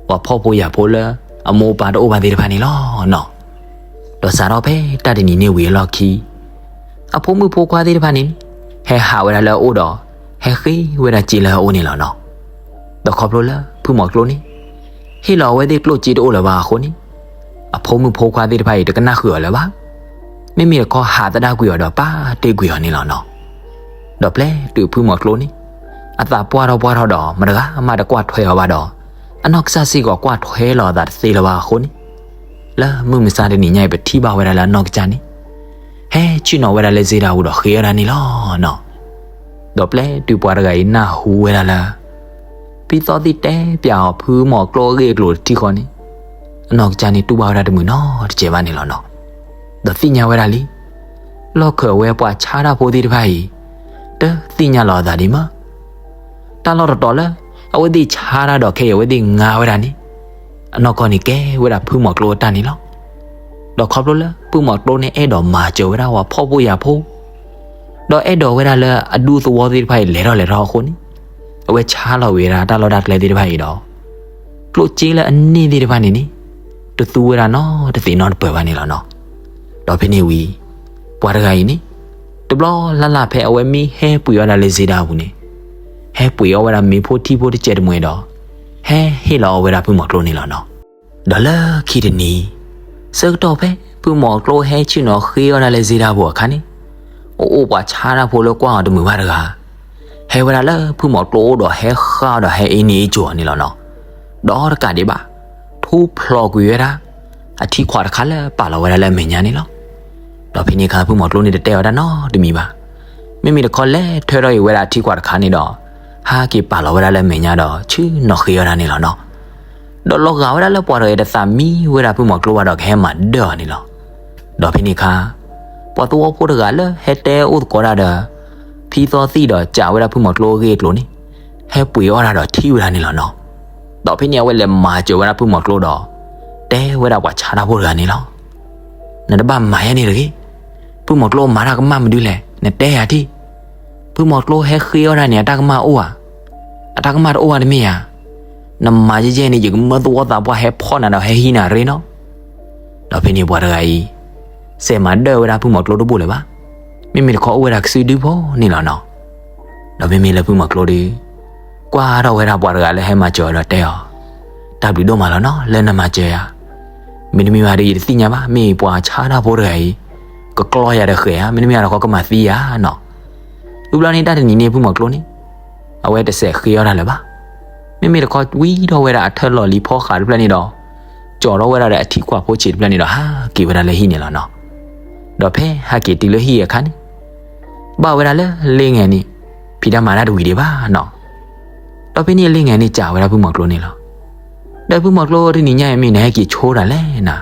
ပှၤဖှီၣ်ဖိယာ်ဖိလၢအမိၢ်အပၢ်တအိၣ်ဘၣ်သ့ၣ်တဖၣ်န့ၣ်လီၤနီၤ. ဒီးစးထီၣ်ဖဲတၢ်တနံၤန့ၣ်ဝံၤအလီၢ်ခံ အဖိမုၣ်ဖိခွါသ့ၣ်တဖၣ်န့ၣ် ဟဲဟးဝဲဒၣ်လၢအအိၣ်ဒီး ဟဲဃ့ဝဲဒၣ်စ့လၢအအိၣ်န့ၣ်လီၤနီၤ. ဒီးခီဖျိလၢဖုမီၤကျိန့ၣ် ဟ့ၣ်လီၤအဝဲသ့ၣ်ကျိၣ်စ့တအိၣ်လၢၤဘၣ်အဃိန့ၣ် အဖိမုၣ်ဖိခွါသ့ၣ်တဖၣ်အံၤတကနၣ်ဃုာ်အီၤလၢၤဘၣ်. မ့မ့ၢ်တခီဟးသဒၣ်ကွံာ်အီၤဒီးပာ်တ့ၢ်ကွံာ်အီၤန့ၣ်လီၤနီၤ. ဒီးပျဲတုၤဖုမီၤကျိန့ၣ် အသးပှၢ်ထီၣ်ပှၢ်ထီၣ်ဒီး မတဂၤမးတကွၢ်ထွဲအီၤဘၣ်ဒီး အနီၢ်ကစၢ်စ့ၢ်ကီးကွၢ်ထွဲလီၤအသးတသ့လၢၤဘၣ်အဃိန့ၣ် လၢမုၢ်မဆါတနံၤညါအံၤ ပထံၣ်ဘၣ်ဝဲဒၣ်လၢအနီၢ်ကစၢ်န့ၣ် ဟဲဆ့ၣ်နီၤဝဲဒၣ်လၢစ့တၢ်ပူၤဒီးဃ့အီၣ်ဒၣ်န့ၣ်လီၤနီၤ. ဒီးပျဲတုၤပှၤတဂၤအံၤနၢ်ဟူဝဲဒၣ်လၢ ဖံသီသံၣ်တဲပၠးအီၤဖုမီၤကျိအဂ့ၢ်အကျိၤတထံၣ်ဃီန့ၣ် အနီၢ်ကစၢ်န့ၣ်တူၢ်ဘၣ်ဝဲဒၣ်တမုာ်နီတစဲးဘၣ်န့ၣ်လီၤနီၤ. ဒီးသ့ၣ်ညါဝဲဒၣ်လံ လီၢ်ခၢးဝဲပှၤဆါတၢ်ဖိသ့ၣ်တဖၣ်အံၤ တသ့ၣ်ညါလီၤအသးဒံးမး တၢ်လီၢ်တတီၤလၢ အဝဲသ့ၣ်ဆါတၢ်ဒီးခဲအံၤအဝဲသ့ၣ်ငါဝဲဒၣ်န့ၣ် အနီၢ်ကီၢ်န့ၣ်ကဲဝဲဒၣ်ဖုမီၤကျိအတၢ်န့ၣ်လီၤ. ဒီးခီဖျိလၢဖုမီၤကျိန့ၣ်အဲၣ်ဒိးမၤစၢၤဝဲဒၣ်ပှၤဖှီၣ်ဖိယာ်ဖိ ဒီးအဲၣ်ဒိးဝဲဒၣ်လၢအဒူသဝီသ့ၣ်တဖၣ်အံၤလဲၤထီၣ်လဲၤထီၣ်အဃိန့ၣ် အဝဲဆါလီၤဝံၤဝဲဒၣ်တၢ်လီၢ်တၢ်ကျဲသ့ၣ်တဖၣ်အံၤဒီး ကျိၣ်စ့လၢအန့ၢ်သ့ၣ်တဖၣ်န့ၣ်န့ၣ် တသူဝဲဒၣ်နီတသ့ၣ်နီတပၢၢ်ဘၣ်န့ၣ်လီၤနီၤ. ဒီးဖဲန့ၣ်ဝံၤ ပှၤတဂၤအံၤန့ၣ် တဘျီလၢ်လၢ်ဖဲအဝဲမ့ၢ်ဟဲပှ့ၤအီၣ်ဒၣ်လၢစ့တၢ်အပူၤန့ၣ် ဟဲပှ့ၤအီၣ်ဝဲဒၣ်မ့ၤဖိထံဖိတစဲးတမှဲၤဒီး ဟဲဟ့ၣ်လီၤအီၣ်ဝဲဒၣ်ဖုမီၤကျိန့ၣ်လီၤနီၤ. ဒီးလၢခံတနံၤ ဆၢကတီၢ်ဖဲ ဖုမီၤကျိဟဲဆ့ၣ်နီၤဃ့အီၣ်ဒၣ်လၢစ့တၢ်ပူၤအခါန့ၣ် အအိၣ်ပှၤဆါတၢ်ဖိလၢကွၢ်အီၤတမုာ်ဘၣ်တဂၤ ဟဲဝဲဒၣ်လၢဖုမီၤကျိအိၣ်ဒီးဟဲဃၣ်အီၤဒီးဟဲအ့န့ၢ်အ့ကၠိၤအီၤန့ၣ်လီၤနီၤ. ဒီးတကးဒံးဘၣ် ထူဖျိးကွံာ်ဝဲဒၣ် အထံခွးတခါလၢပာ်လီၤဝဲဒၣ်လၢအမဲာ်ညါန့ၣ်လီၤ. ဒီးဖဲန့ၣ်အခါဖုမီၤကျိန့ၣ်တတဲအီၤတၢ်နီတမံၤဘၣ်. မ့မ့ၢ်တခီလဲၤထၢထီၣ်အံၤဝဲဒၣ်အထံခွးတခါန့ၣ်ဒီး ဟးက့ၤပာ်လီၤဝဲဒၣ်လၢအမဲာ်ညါဒီး ဆ့ၣ်နီၤဃ့အီၣ်ဒၣ်န့ၣ်လီၤနီၤ. ဒီးလီၤဂာ်ဝဲဒၣ်လၢပှၤတဂၤအံၤတသးမံဝဲဒၣ်ဖုမီၤကျိဘၣ်ဒီးကဟဲမၤဒၢအီၤန့ၣ်လီၤ. ဒီးဖဲန့ၣ်အခါ ပှၤသဝီဖိတဂၤလၢဟဲတဲအိၣ်သကိးတၢ်ဒီး ဖံသီသံၣ်ဒီးစံးဝဲဒၣ်ဖုမီၤကျိအဂ့ၢ်အကျိၤန့ၣ် ဟဲပှ့ၤအီၣ်တၢ်ဒီးထံၣ်ဝဲဒၣ်န့ၣ်လီၤနီၤ. ဒီးဖဲန့ၣ်အဝဲလဲၤမၤစၢၤဝဲဒၣ်ဖုမီၤကျိဒီး တဲဝဲဒၣ်ပှၤဆါတၢ်ဖိတဂၤန့ၣ်လီၤ. နတဘၣ်မၤယဲန့ၣ်တဂ့ၤ. ဖုမီၤကျိမၤတၢ်ကမၣ်မနုၤလဲၣ် နတဲယၤထံၣ်. ဖုမီၤကျိဟဲဃ့အီၣ်ဒၣ်န့ၣ် အတၢ်ကမၣ်အိၣ်ဧါ. အတၢ်ကမၣ်တအိၣ်ဘၣ်တမ့ၢ်ဧါ. နမၤယဲယဲန့ၣ် ယကမၢသဝီသးပှၢ်ဟဲဖီၣ်နၤဒီးဟဲဟံးနၤရ့နီၤ. ဒီးဖဲန့ၣ်ပှၤတဂၤအံၤ စဲးမၤဒၢဝဲဒၣ်ဖုမီၤကျိတဘိၣ်လၢၤဘၣ်. မ့မ့ၢ်တခီအိၣ်ဝဲဒၣ်ကစုဒုဖိန့ၣ်လီၤနီၤ. ဒီးမ့မ့ၢ်လၢဖုမီၤကျိဒီး ကွၢ်ထီၣ်ဝဲဒၣ်ပှၤတဂၤလၢဟဲမၤစၢၤအီၤဒီးတဲအီၤ, တၢ်ဘျုးဒိၣ်မးလီၤနီၤ လၢနမၤစၢၤယၤ. မ့တမ့ၢ်ဘၣ်ဒီးယတသ့ၣ်ညါဘၣ် မ့ၢ်ပှၤဆါတၢ်ဖိတဂၤအံၤ ကကျီယၤဒီးဃဲၤဧါ မ့တမ့ၢ်ဘၣ်ဒီးခီကမၤသံယၤနီၤ. ဝံၤဘျီန့ၣ်တၢ်တနံၤန့ၣ်ဖုမီၤကျိန့ၣ် အဝဲတစဲးဃ့အီၣ်တၢ်လၢၤဘၣ်. မ့မ့ၢ်တခီဝံထီၣ်ဝဲဒၣ်အထၢၣ်လီၢ်လံၤဖီဃးတဖျၢၣ်န့ၣ်ဒီး ကၠီထီၣ်ဝဲဒၣ်ဒီးအထံခွးဖိဆံးတဖျၢၣ်န့ၣ်ဒီး ဟးက့ၤဝဲဒၣ်လၢဟံၣ်န့ၣ်လီၤနီၤ. ဒီးဖဲဟးက့ၤတုၤလၢဟံၣ်အခါန့ၣ် ဘၣ်ဝဲဒၣ်လၢလ့ငဲၤန့ၣ် ဖံးတၢ်မၤတၢ်တဝံၤဒံးဘၣ်နီၤ. ဒီးဖဲန့ၣ်လ့ငဲၤန့ၣ်စံးဝဲဒၣ်ဖုမီၤကျိန့ၣ်လီၤ. ဒီးဖုမီၤကျိတနံၤညါအံၤမ့ၢ်နဟဲက့ၤဆိတၢ်လဲၣ်နၤ.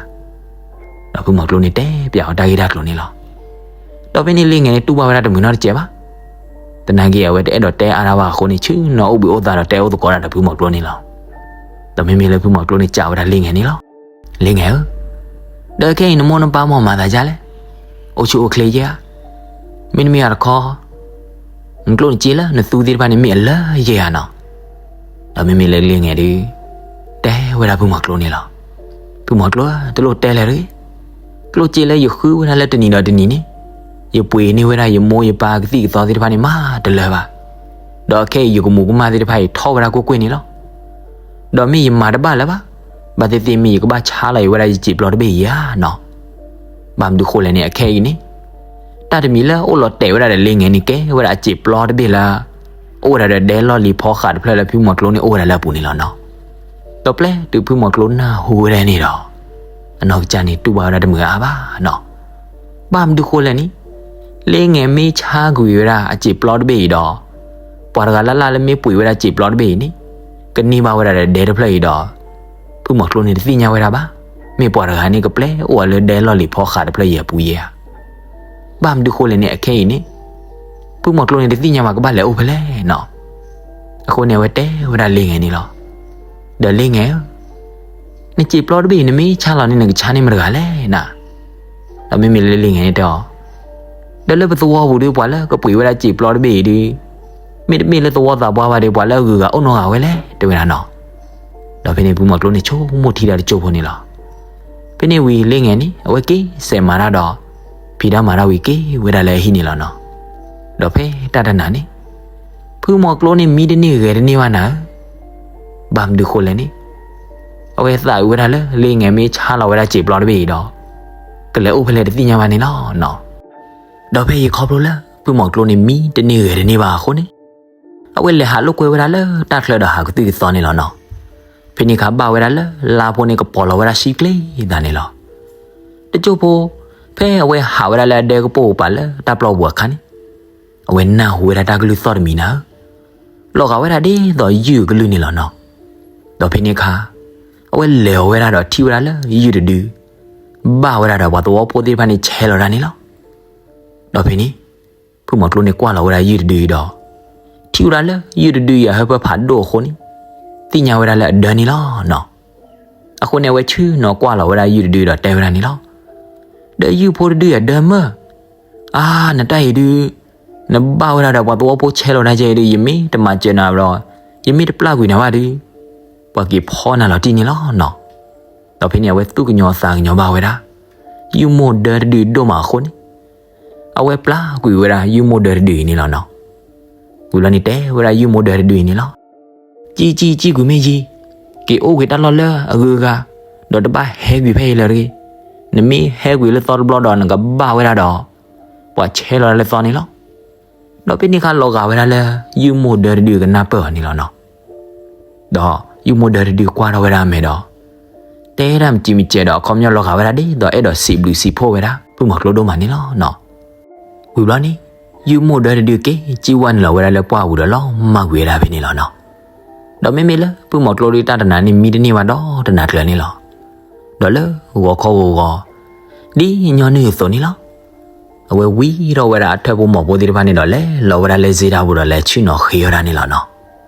ဒီးဖုမီၤကျိန့ၣ်တဲပျးအီၤတၢ်ဂ့ၢ်တၢ်ကျိၤန့ၣ်လီၤ. ဒီးဖဲန့ၣ်လ့ငဲၤန့ၣ်တူၢ်ဘၣ်ဝဲဒၣ်တမုာ်နီတစဲးဘၣ်. သနာ်က့အဝဲတအဲၣ်ဒိးတဲအါတၢ်ဘၣ်အဃိန့ၣ် ဆ့ၣ်နီၤအိၣ်ဘှံးအိၣ်သါဒီးတဲအိၣ်သကိးတၢ်ဒီးဖုမီၤကျိန့ၣ်လီၤ. ဒီးမ့မ့ၢ်လၢဖုမီၤကျိန့ၣ်စံးဝဲဒၣ်လ့ငဲၤန့ၣ်လီၤ. လ့ငဲၤဧၢ, ဒီးခဲအံၤနမိၢ်နပၢ်မ့ၢ်မၤသးဒ်လဲၣ်, အိၣ်ဆူၣ်အိၣ်ချ့ယဲဧါ. မ့တမ့ၢ်တခီ နကျိၣ်နစ့လၢနသူသ့ၣ်တဖၣ်န့ၣ်မ့ၢ်အလၢယဲဧါနီၤ. ဒီးမ့မ့ၢ်လၢလ့ငယ်ဒုး တဲဝဲဒၣ်ဖုမီၤကျိန့ၣ်လီၤ. ဖုမီၤကျိဧၢ, တလိၣ်တဲလဲၣ်တဂ့ၤ. ကျိၣ်စ့လၢယဃုဝဲဒၣ်လၢတနံၤဒီးတနံၤန့ၣ် ယပှ့ၤန့ၢ်ဝဲဒၣ်ယမိၢ်ယပၢ်ကသံၣ်ကသီသ့ၣ်တဖၣ်န့ၣ်မးတလၢဘၣ်. ဒီးခဲအံၤယကမူးကမၣ်သ့ၣ်တဖၣ်အံၤထီၣ်ဝဲဒၣ်ကွ့ၢ်ကွ့ၢ်န့ၣ်လီၤ. ဒီးမ့ၢ်ယမၤတဘၣ်လၢၤဘၣ်, ဘၣ်သ့ၣ်သ့ၣ်မ့ၢ်ယကဘၣ်ဆါလီၤအံၤဝဲဒၣ်ယစံာ်ပျီတဘ့ၣ်အံၤဧါနီၤ. ဘၣ်မနုၤဃိလဲၣ်န့ၣ် အခဲအံၤန့ၣ် တၢ်တမံၤလၢအိၣ်လီၤတဲာ်ဝဲဒၣ်ဒီးလ့ငယ်န့ၣ် ကဲဝဲဒၣ်အစံာ်ပျီတဘ့ၣ်လၢ အိၣ်ဝဲဒၣ်ဒီးဒဲလီၢ်လံၤဖီဃးတဖျၢၣ်လၢဖုမီၤကျိန့ၣ်အိၣ်ဝဲဒၣ်လၢအပူၤန့ၣ်လီၤနီၤ. ဒီးပျဲတုၤဖုမီၤကျိနၢ်ဟူဝဲဒၣ်န့ၣ်ဒီး အနီၢ်ကစၢ်န့ၣ်တူၢ်ဘၣ်ဝဲဒၣ်တမုာ်အါဘၣ်နီၤ. ဘၣ်မနုၤဃိလဲၣ်န့ၣ် လ့ငယ်မ့ၢ်ဆါကွံာ်ဝဲဒၣ်အစံာ်ပျီတဘ့ၣ်အံၤဒီး ပှၤတဂၤလၢ်လၢ်လၢမ့ၢ်ပှ့ၤဝဲဒၣ်စံာ်ပျီတဘ့ၣ်အံၤန့ၣ် ကန့ၢ်ဘၣ်ဝဲဒၣ်ဒီးဒဲတဖျၢၣ်အံၤဒီး ဖုမီၤကျိန့ၣ်တသ့ၣ်ညါဝဲဒၣ်ဘၣ်. မ့ၢ်ပှၤတဂၤန့ၣ်ကပျဲအိၣ်အီၤလၢဒဲလီၢ်လံၤဖီဃးတဖျၢၣ်အံၤအပူၤယဲဧါ. ဘၣ်မနုၤဃိလဲၣ်န့ၣ် အခဲအံၤန့ၣ် ဖုမီၤကျိန့ၣ်တသ့ၣ်ညါဘၣ်ကဘၣ်လဲၤအိၣ်ဖဲလဲၣ်နီၤ. အဃိန့ၣ်အဝဲတဲဝဲဒၣ်လ့ငယ်န့ၣ်လီၤ. ဒီးလ့ငယ်ဧၢ, နစံာ်ပျီတဘ့ၣ်အံၤ နမ့ၢ်ဆါလီၤန့ၣ် နကဆါန့ၢ်မတဂၤလဲၣ်နၤ. ဒီးမ့မ့ၢ်လၢလ့ငယ်န့ၣ်တဲအီၤ, ဒီးလၢပသဝီပူၤဒီး ပှၤလၢကပှ့ၤဝဲဒၣ်စံာ်ပျီတဘ့ၣ်အံၤဒီး မ့တမ့ၢ်လၢသဝီသးပှၢ်ဘၣ်ဒီး ပှၤလၢအဂုၤအဂၤအိၣ်နီတဂၤဝဲလဲၣ် တဲဝဲဒၣ်နီၤ. ဒီးဖဲန့ၣ်ဖုမီၤကျိန့ၣ်ဆိကမိၣ်ထံဒီးတစိၢ်ဖိန့ၣ်လီၤ. ဖဲန့ၣ်ဝံၤလ့ငယ်န့ၣ် အဝဲက့ၤစဲးမၤတၢ်ဒီး ဖံးတၢ်မၤတၢ်ဝံၤက့ၤဝဲဒၣ်လၢအဟံၣ်န့ၣ်လီၤနီၤ. ဒီးဖဲတၢ်တနၤန့ၣ် ဖုမီၤကျိန့ၣ်မံတန့ၢ်ဂဲၤတန့ၢ်ဘၣ်နၤဧၢ. ဘၣ်မနုၤဃိလဲၣ်န့ၣ် အဝဲသးအုးဝဲဒၣ်လၢလ့ငယ်မ့ၢ်ဆါလီၤဝဲဒၣ်စံာ်ပျီတဘ့ၣ်အံၤဒီး ကလဲၤအိၣ်ဖဲလဲၣ်တသ့ၣ်ညါဘၣ်န့ၣ်လီၤနီၤ. ဒီးဖဲအံၤခီဖျိလၢ ဖုမီၤကျိန့ၣ်မံတန့ၢ်ဂဲၤတန့ၢ်ဘၣ်အဃိန့ၣ် အဝဲလဲၤဟးလိာ်ကွဲဝဲဒၣ်လၢတၢ်ချၢဒီးဟးကသုၣ်ကသီန့ၣ်လီၤနီၤ. ဖဲန့ၣ်အခါဘၣ်ဝဲဒၣ်လၢလါဖိန့ၣ်ကပီၤလီၤဝဲဒၣ်ဆံကျ့သးန့ၣ်လီၤ. တစိၢ်ဖိ ဖဲအဝဲဟးဝဲဒၣ်လၢအဒဲကပိာ်ပာ်လၢတၢ်ပျီပူၤအခါန့ၣ် အဝဲနၢ်ဟူဝဲဒၣ်တၢ်ကလုၢ်သီၣ်တမံၤနၤဧၢ, လီၤဂာ်ဝဲဒၣ်ဒ်သိးယုၢ်အကလုၢ်န့ၣ်လီၤနီၤ. ဒီးဖဲန့ၣ်အခါ အဝဲလဲၤအီၤဝဲဒၣ်ဒီးထံၣ်ဝဲဒၣ်လၢယုၢ်တဒု ဘၣ်ဝဲဒၣ်ဒီးပှၤသဝီဖိသ့ၣ်တဖၣ်န့ၣ်ဆဲးလီၤဒၣ်န့ၣ်လီၤ. ဒီးဖဲန့ၣ် ဖုမီၤကျိန့ၣ်ကွၢ်လီၤဝဲဒၣ်ယုၢ်တဒုအံၤဒီး ထံၣ်ဝဲဒၣ်လၢယုၢ်တဒုအံၤအဟၢဖၢဖးဒိၣ်အဃိန့ၣ် သ့ၣ်ညါဝဲဒၣ်လၢအဒၢန့ၣ်လီၤနီၤ. အဃိန့ၣ် အဝဲဆ့ၣ်နီၤကွၢ်လီၤဝဲဒၣ်ယုၢ်တဒုဒီးတဲဝဲဒၣ်န့ၣ်လီၤ. ဒီးယုၢ်ဖိတဒုအံၤအဒၢမၢ်, အါ နတၢ်အံၤဒုး နဘၣ်ဝဲဒၣ်ဒီးပှၤသဝီဖိဆဲးလီၤဒၣ်ကဲအံၤဒုး ယမ့ၢ်တမၤစၢၤနၤဒီး ယမ့ၢ်တပျၢ်ကွံာ်နၤဘၣ်ဒုး ပှၤက့ၤဖီနၤလီၤတံၢ်န့ၣ်လီၤနီၤ. ဒီးဖဲန့ၣ် အဝဲသူၣ်ကညီၤသးကညီၤဘၣ်ဝဲဒၣ် ယုၢ်မိၢ်ဒၢတဒုဒိၣ်မးအဃိန့ၣ် အဝဲပျၢ်ကွံာ်ဝဲဒၣ်ယုၢ်မိၢ်ဒၢတဒုအံၤန့ၣ်လီၤနီၤ. ဝံၤဘျီန့ၣ်တဲဝဲဒၣ်ယုၢ်မိၢ်ဒၢတဒုအံၤန့ၣ်လီၤ. ကံကံကံကွံာ်မ့ၢ်ယံၤ, က့ၤအိၣ်က့ၤတၢ်လီၢ်လၢအဂုၤအဂၤ, ဒီးတဘၣ်ဟဲကွံာ်ဖဲအံၤလၢၤတဂ့ၤ. နမ့ၢ်ဟဲကွံာ်လၢသီတဘျီဒီးနကဘၣ်ဝဲဒၣ်ဒီး ပှၤဆဲးလီၤဒၣ်လၢသီန့ၣ်လီၤ. ဒီးဖဲန့ၣ်အခါလီၤဂာ်ဝဲဒၣ်လၢ ယုၢ်မိၢ်ဒၢတဒုကနၢ်ပၢၢ်အီၤန့ၣ်လီၤနီၤ. ဒီးယုၢ်မိၢ်ဒၢတဒုကွၢ်ထီၣ်ဝဲဒၣ်အမဲာ်ဒီး တဲဒၣ်မ့ၢ်ကံမ့ၢ်ကဲဒီး အခီပညီလီၤဂာ်ဝဲဒၣ်ဒ်သိးအဲၣ်ဒိးစံးဘျုးစံးဖှိၣ်ဝဲဒၣ် ဖုမီၤကျိဒိၣ်မးန့ၣ်လီၤနီၤ. ဝံၤဘျီန့ၣ် ယုၢ်မိၢ်ဒၢတဒုက့ၤ စံၣ်ဝဲနုာ်လီၤဝဲဒၣ်လၢပှၢ်ပူၤဒီးလီၤမၢ်ကွံာ်ဝဲဒၣ်ဖဲန့ၣ်လီၤနီၤ. ဒီးမ့မ့ၢ်လၢဖုမီၤကျိဒုတၢ်တနၤန့ၣ်မံတန့ၢ်ဘၣ်ဒီးတနၤကျၢၤန့ၣ်လီၤ. ဒီးလၢဂီၤခီဂီၤဂီၤ ဒ်ညီနုၢ်အသိးန့ၣ်လီၤ. အဝဲဝံထီၣ်ဝဲဒၣ်အထၢၣ်ဖိမီၤဖိသ့ၣ်တဖၣ်န့ၣ်ဒီး လဲၤလီၤဝဲဒၣ်လၢစ့တၢ်ပူၤဒီးလဲၤဆ့ၣ်နီၤဃ့ဝဲဒၣ်န့ၣ်လီၤနီၤ.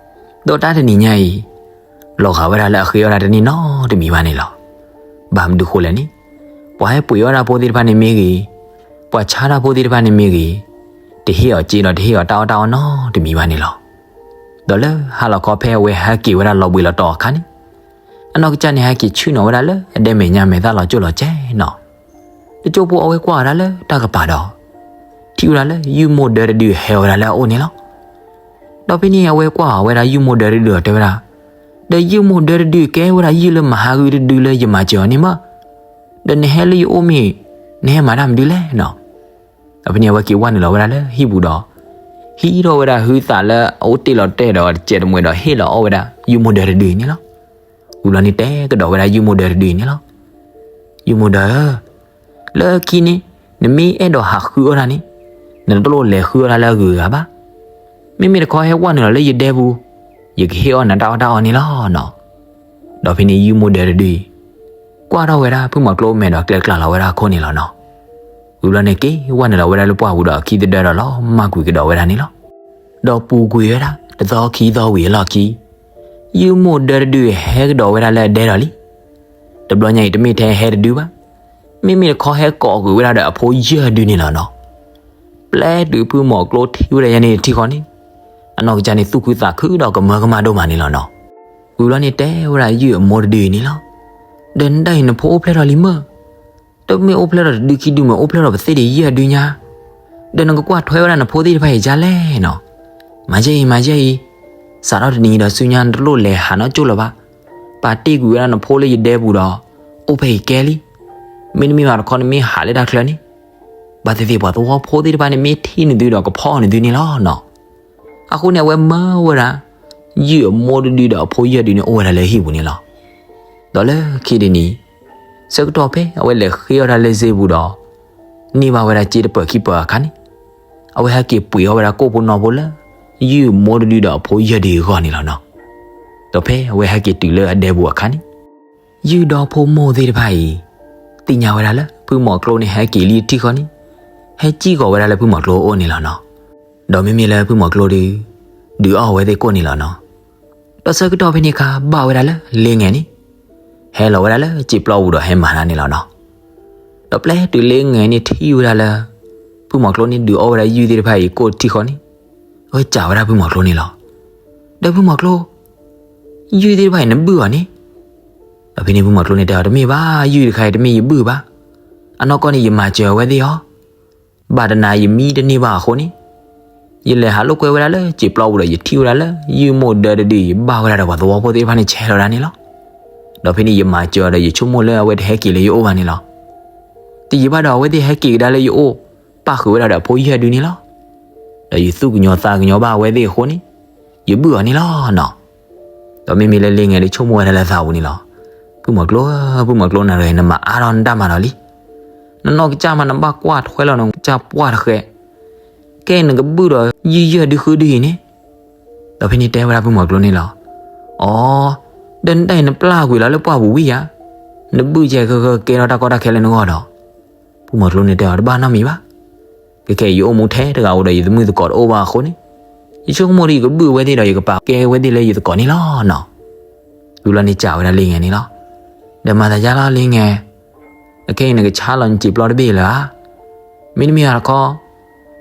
ဒီးတၢ်တနံၤညါအံၤ လီၤဂာ်ဝဲဒၣ်လၢအဃ့အီၣ်တၢ်တန့ၢ်နီတမံၤဘၣ်န့ၣ်လီၤ. ဘၣ်မနုၤဃိလဲၣ်န့ၣ် ပှၤဟဲပှ့ၤအီၣ်တၢ်ဖိသ့ၣ်တဖၣ်န့ၣ်မ့ၢ်ဂ့ၤ, ပှၤဆါတၢ်ဖိသ့ၣ်တဖၣ်န့ၣ်မ့ၢ်ဂ့ၤ, တဟ့ၣ်အီၤစ့ဒီးတဟ့ၣ်အီၤတၢ်အီၣ်တၢ်အီနီတမံၤဘၣ်န့ၣ်လီၤ. ဒီးလၢဟါလီၤခီဖဲအဝဲဟဲက့ၤဝဲဒၣ်လီၤဘှံးလီၤတီၤအခါန့ၣ် အနီၢ်ကစၢ်န့ၣ်ဟဲက့ၤဆ့ၣ်နီၤဝဲဒၣ်လၢအဒဲမဲာ်ညါမဲာ်သၣ်လီၤကၠိၣ်လီၤကဲနီၤ. တကၠိဖိအဝဲကွၢ်ဝဲဒၣ်လၢတၢ်ကပၤဒီး ထံၣ်ဝဲဒၣ်လၢယုၢ်မိၢ်ဒၢတဒုဟဲဝဲဒၣ်လၢအအိၣ်န့ၣ်လီၤ. ဒီးဖဲန့ၣ်အဝဲကွၢ်ဝဲဒၣ်ယုၢ်မိၢ်ဒၢတဒုဒီးတဲဝဲဒၣ်, ဒီးယုၢ်မိၢ်ဒၢတဒုကဲဝဲဒၣ်ယုၢ်လၢမၤဟးဂုာ်တဒုလၢယမၤစၢၤအီၤန့ၣ်မး, ဒီးနဟဲလၢယအိၣ်မ့ၢ် နဟဲမၤတၢ်မနုၤလဲၣ်နီၤ. ဒီးဖဲန့ၣ်အဝဲက့ၤဝဲနုာ်လီၤဝဲဒၣ်လၢဟံၣ်ပူၤဒီး ဟံးထီၣ်ဝဲဒၣ်ဟုသးလၢအအိၣ်တ့ၢ်လီၤတဲာ်ဒီးတစဲးတမှဲၤဒီးဟ့ၣ်လီၤအီၣ်ဝဲဒၣ်ယုၢ်မိၢ်ဒၢတဒုအံၤန့ၣ်လီၤ. ဝံၤဘျီန့ၣ်တဲကဒီးဝဲဒၣ်ယုၢ်မိၢ်ဒၢတဒုအံၤန့ၣ်လီၤ. ယုၢ်မိၢ်ဒၢဧၢ, လၢခံန့ၣ် နမ့ၢ်အဲၣ်ဒိးဟးဃုအီၣ်တၢ်န့ၣ် နတလိၣ်လဲၤဃုအီၣ်တၢ်လၢအဂုၤအဂၤဘၣ်. မ့မ့ၢ်တခီဟဲဝဲနုာ်လီၤလၢယဒဲပူၤ, ယကဟ့ၣ်အီၣ်နတၢ်အီၣ်တၢ်အီန့ၣ်လီၤနီၤ. ဒီးဖဲန့ၣ်ယုၢ်မိၢ်ဒၢတဒုအံၤ ကွၢ်ထီၣ်ဝဲဒၣ်ဖုမီၤကျိမဲာ်ဒီးကျဲကျါလီၤဝဲဒၣ်အခိၣ်န့ၣ်လီၤနီၤ. ဝံၤဘျီန့ၣ်က့ၤဝဲနုာ်လီၤဝဲဒၣ်လၢပှၢ်ပူၤဒီးအခံသဒၢဒီး လီၤမၢ်ကွံာ်ကဒီးဝဲဒၣ်န့ၣ်လီၤ. ဒီးပူၤကွံာ်ဝဲဒၣ်တသီခံသီဝံၤအလီၢ်ခံ ယုၢ်မိၢ်ဒၢတဒုဟဲကဒီးဝဲဒၣ်လၢအဒဲဒီးလံ. တဘျီညါအံၤတမ့ၢ်ထဲဟဲတဒုဘၣ်. မ့မ့ၢ်တခီဟဲကိးကွံာ်ဝဲဒၣ်ဒီးအဖိယဲၢ်ဒုန့ၣ်လီၤနီၤ. ပျဲတုၤဖုမီၤကျိထံၣ်ဝဲဒၣ်ယဲန့ၣ်တထံၣ်ဃီန့ၣ်, အနီၢ်ကစၢ်န့ၣ်သူၣ်ခုသးခုဒီးကမၢကမၣ်ဒိၣ်မးန့ၣ်လီၤနီၤ. ဝံၤလီၤန့ၣ်တဲဝဲဒၣ်ယုၢ်အမိၢ်တဒုအံၤန့ၣ်လီၤ. ဒီးနဒၣ်အံၤနဖိအိၣ်ဖျဲၣ်ထီၣ်လံမၢ်, တမ့ၢ်အိၣ်ဖျဲၣ်ထီၣ်တဒုခံဒုမ့ၢ်အိၣ်ဖျဲၣ်ထီၣ်ပသ့ၣ်ဒီးယဲၢ်ဒုညါ, ဒီးနကကွၢ်ထွဲဝဲဒၣ်နဖိသ့ၣ်တဖၣ်အံၤဒ်လဲၣ်နီၤ. မၤယဲၢ်အံၤ မၤယဲၢ်အံၤ, စးထီၣ်တနံၤအံၤဒီးဆူညါနတလိၣ်လဲၤဟးနီၢ်ကၠိၣ်လၢၤဘၣ်. ပာ်တ့ၢ်ကွံာ်ဝဲဒၣ်နဖိလၢယဒဲပူၤဒီး အိၣ်ဖဲအံၤကဲလံ. မ့တမ့ၢ်ဘၣ်တခီနမ့ၢ်ဟးလၢတၢ်ချၢန့ၣ်, ဘၣ်သ့ၣ်သ့ၣ်ပှၤသဝီဖိသ့ၣ်တဖၣ်န့ၣ်မ့ၢ်ထံၣ်နသုဒီးကဖီၣ်နသုန့ၣ်လီၤနီၤ. အဃိန့ၣ် အဝဲမၢဝဲဒၣ် ယုၢ်အမိၢ်တဒုဒီးအဖိယဲၢ်ဒုန့ၣ်အိၣ်ဝဲဒၣ်လၢဟံၣ်ပူၤန့ၣ်လီၤ. ဒီးလၢခံတနံၤ ဆၢကတီၢ်ဖဲအဝဲလဲၤဃ့အီၣ်တၢ်လၢစ့ပူၤဒီး န့ၢ်ဘၣ်ဝဲဒၣ်စ့တပၢၤခံပၢၤအခါန့ၣ်, အဝဲဟဲက့ၤပှ့ၤအီၣ်ဝဲဒၣ်ကိၣ်ဖိနီၣ်ဖိလၢ ယုၢ်အမိၢ်တဒုဒီးအဖိယဲၢ်ဒုအဂီၢ်န့ၣ်လီၤနီၤ. ဒီးဖဲအဝဲဟဲက့ၤတုၤလၢအဒဲပူၤအခါန့ၣ်, ယုၢ်ဒီဖိမိၢ်သ့ၣ်တဖၣ်အံၤ သ့ၣ်ညါဝဲဒၣ်လၢဖုမီၤကျိန့ၣ်ဟဲက့ၤလံတထံၣ်ဃီန့ၣ်, ဟဲစံၣ်ဃီၤဝဲဒၣ်လၢဖုမီၤကျိအအိၣ်န့ၣ်လီၤနီၤ. ဒီးမ့မ့ၢ်လၢဖုမီၤကျိဒီး ဒုးအီၣ်ဝဲသ့ၣ်ကိၣ်န့ၣ်လီၤနီၤ. ဒီးဆၢကတီၢ်ဖဲန့ၣ်အခါဘၣ်ဝဲဒၣ်လၢလ့ငဲၤန့ၣ် ဟဲလီၤဝဲဒၣ်လၢစံာ်ပျီပူၤဒီးဟဲမၤတၢ်န့ၣ်လီၤနီၤ. ဒီးပျဲတုၤလ့ငဲၤန့ၣ်ထံၣ်ဝဲဒၣ်လၢ ဖုမီၤကျိန့ၣ်ဒုးအီၣ်ဝဲဒၣ်ယုၢ်သ့ၣ်တဖၣ်အံၤကိၣ်တထံၣ်ဃီန့ၣ်, အဝဲစံးဝဲဒၣ်ဖုမီၤကျိန့ၣ်လီၤ. ဒီးဖုမီၤကျိ, ယုၢ်သ့ၣ်တဖၣ်အံၤနဘုၣ်အီၤန့ၣ်. ဒီးဖဲန့ၣ်ဖုမီၤကျိန့ၣ်တဲအီၤ တမ့ၢ်ဘၣ်, ယုၢ်တခါအံၤတမ့ၢ်ယဘုၣ်ဘၣ်. အနီၢ်ကီၢ်န့ၣ် ယမၤစၢၤဝဲသ့ၣ်အီၤ ဘၣ်တနၤယမံတန့ၢ်ဘၣ်အဃိန့ၣ်, ယလဲၤဟးလိာ်ကွဲဝဲဒၣ်လၢစံာ်ပျီပူၤဒီးယထံၣ်ဝဲဒၣ်လၢ ယုၢ်မိၢ်ဒၢတဒုအံၤ ဘၣ်ဝဲဒၣ်ဒီးပှၤသဝီဖိသ့ၣ်တဖၣ်န့ၣ်ဆဲးလီၤဒၣ်န့ၣ်လီၤ. ဒီးဖဲန့ၣ်ယမၤစၢၤအီၤဒီးယဆိကမိၣ်လၢအဝဲတဟဲက့ၤလၢယအိၣ်ဘၣ်န့ၣ်လီၤ. တယံာ်ဘၣ်ဒီးအဝဲသ့ၣ်ဟဲက့ၤကဒါလၢယအိၣ်, ပၣ်ဃုာ်ဝဲဒၣ်ဒီးအဖိယဲၢ်ဒုန့ၣ်လီၤ. ဒီးယသူၣ်ကညီၤသးကညီၤဘၣ်အဝဲသ့ၣ်အဃိန့ၣ်, ယဘုၣ်အီၤန့ၣ်လီၤနီၤ. ဒီးမ့မ့ၢ်လၢလ့ငဲၤဒီးဆိကမိၣ်ဝဲဒၣ်လၢသးပူၤန့ၣ်လီၤ. ဖုမီၤကျိဧၢ, ဖုမီၤကျိနၤဒီး နမၤအါထီၣ်နတၢ်မၤဒီးလံ. နနီၢ်ကစၢ်မးနဘၣ်ကွၢ်ထွဲလီၤနကစၢ်ပှၢ်တဃဲး, ကဲနကဘုၣ်ဒီးယုၢ်ယဲၢ်ဒုဃုဒုအံၤန့ၣ်. ဒီးဖဲန့ၣ်တဲဝဲဒၣ်ဖုမီၤကျိန့ၣ်လီၤ. အီ, ဒီးနတၢ်အံၤနပျၢ်ကွံာ်လီၤလၢပှၢ်ပူၤဝံၤဧါ, နဘုၣ်ကဲဃၢဃၢကဲထီၣ်တၢ်ကီတၢ်ခဲလၢနဂီၢ်ဒီး. ဖုမီၤကျိန့ၣ်တဲအီၤ တဘၣ်နီတမံၤဘၣ်. ခဲခဲအံၤ ယအိၣ်မူထဲတဂၤဧိၤဒီးယသမုၣ်သကိးတအိၣ်ဘၣ်အဃိန့ၣ်, ယဆိကမိၣ်ဒီးယကဘုၣ်အဝဲသ့ၣ်ဒီးယကပာ်ကဲအဝဲသ့ၣ်လၢယသကိးန့ၣ်လီၤနီၤ. ဝံၤလီၤန့ၣ်စံးဝဲဒၣ်လ့ငဲၤန့ၣ်လီၤ. ဒီးမၤသးယါလီၤလ့ငဲၤ, အခဲအံၤနကဆါလီၤနစံာ်ပျီတဘ့ၣ်လၢၤဧါ. မ့တမ့ၢ်ဘၣ်တခီ,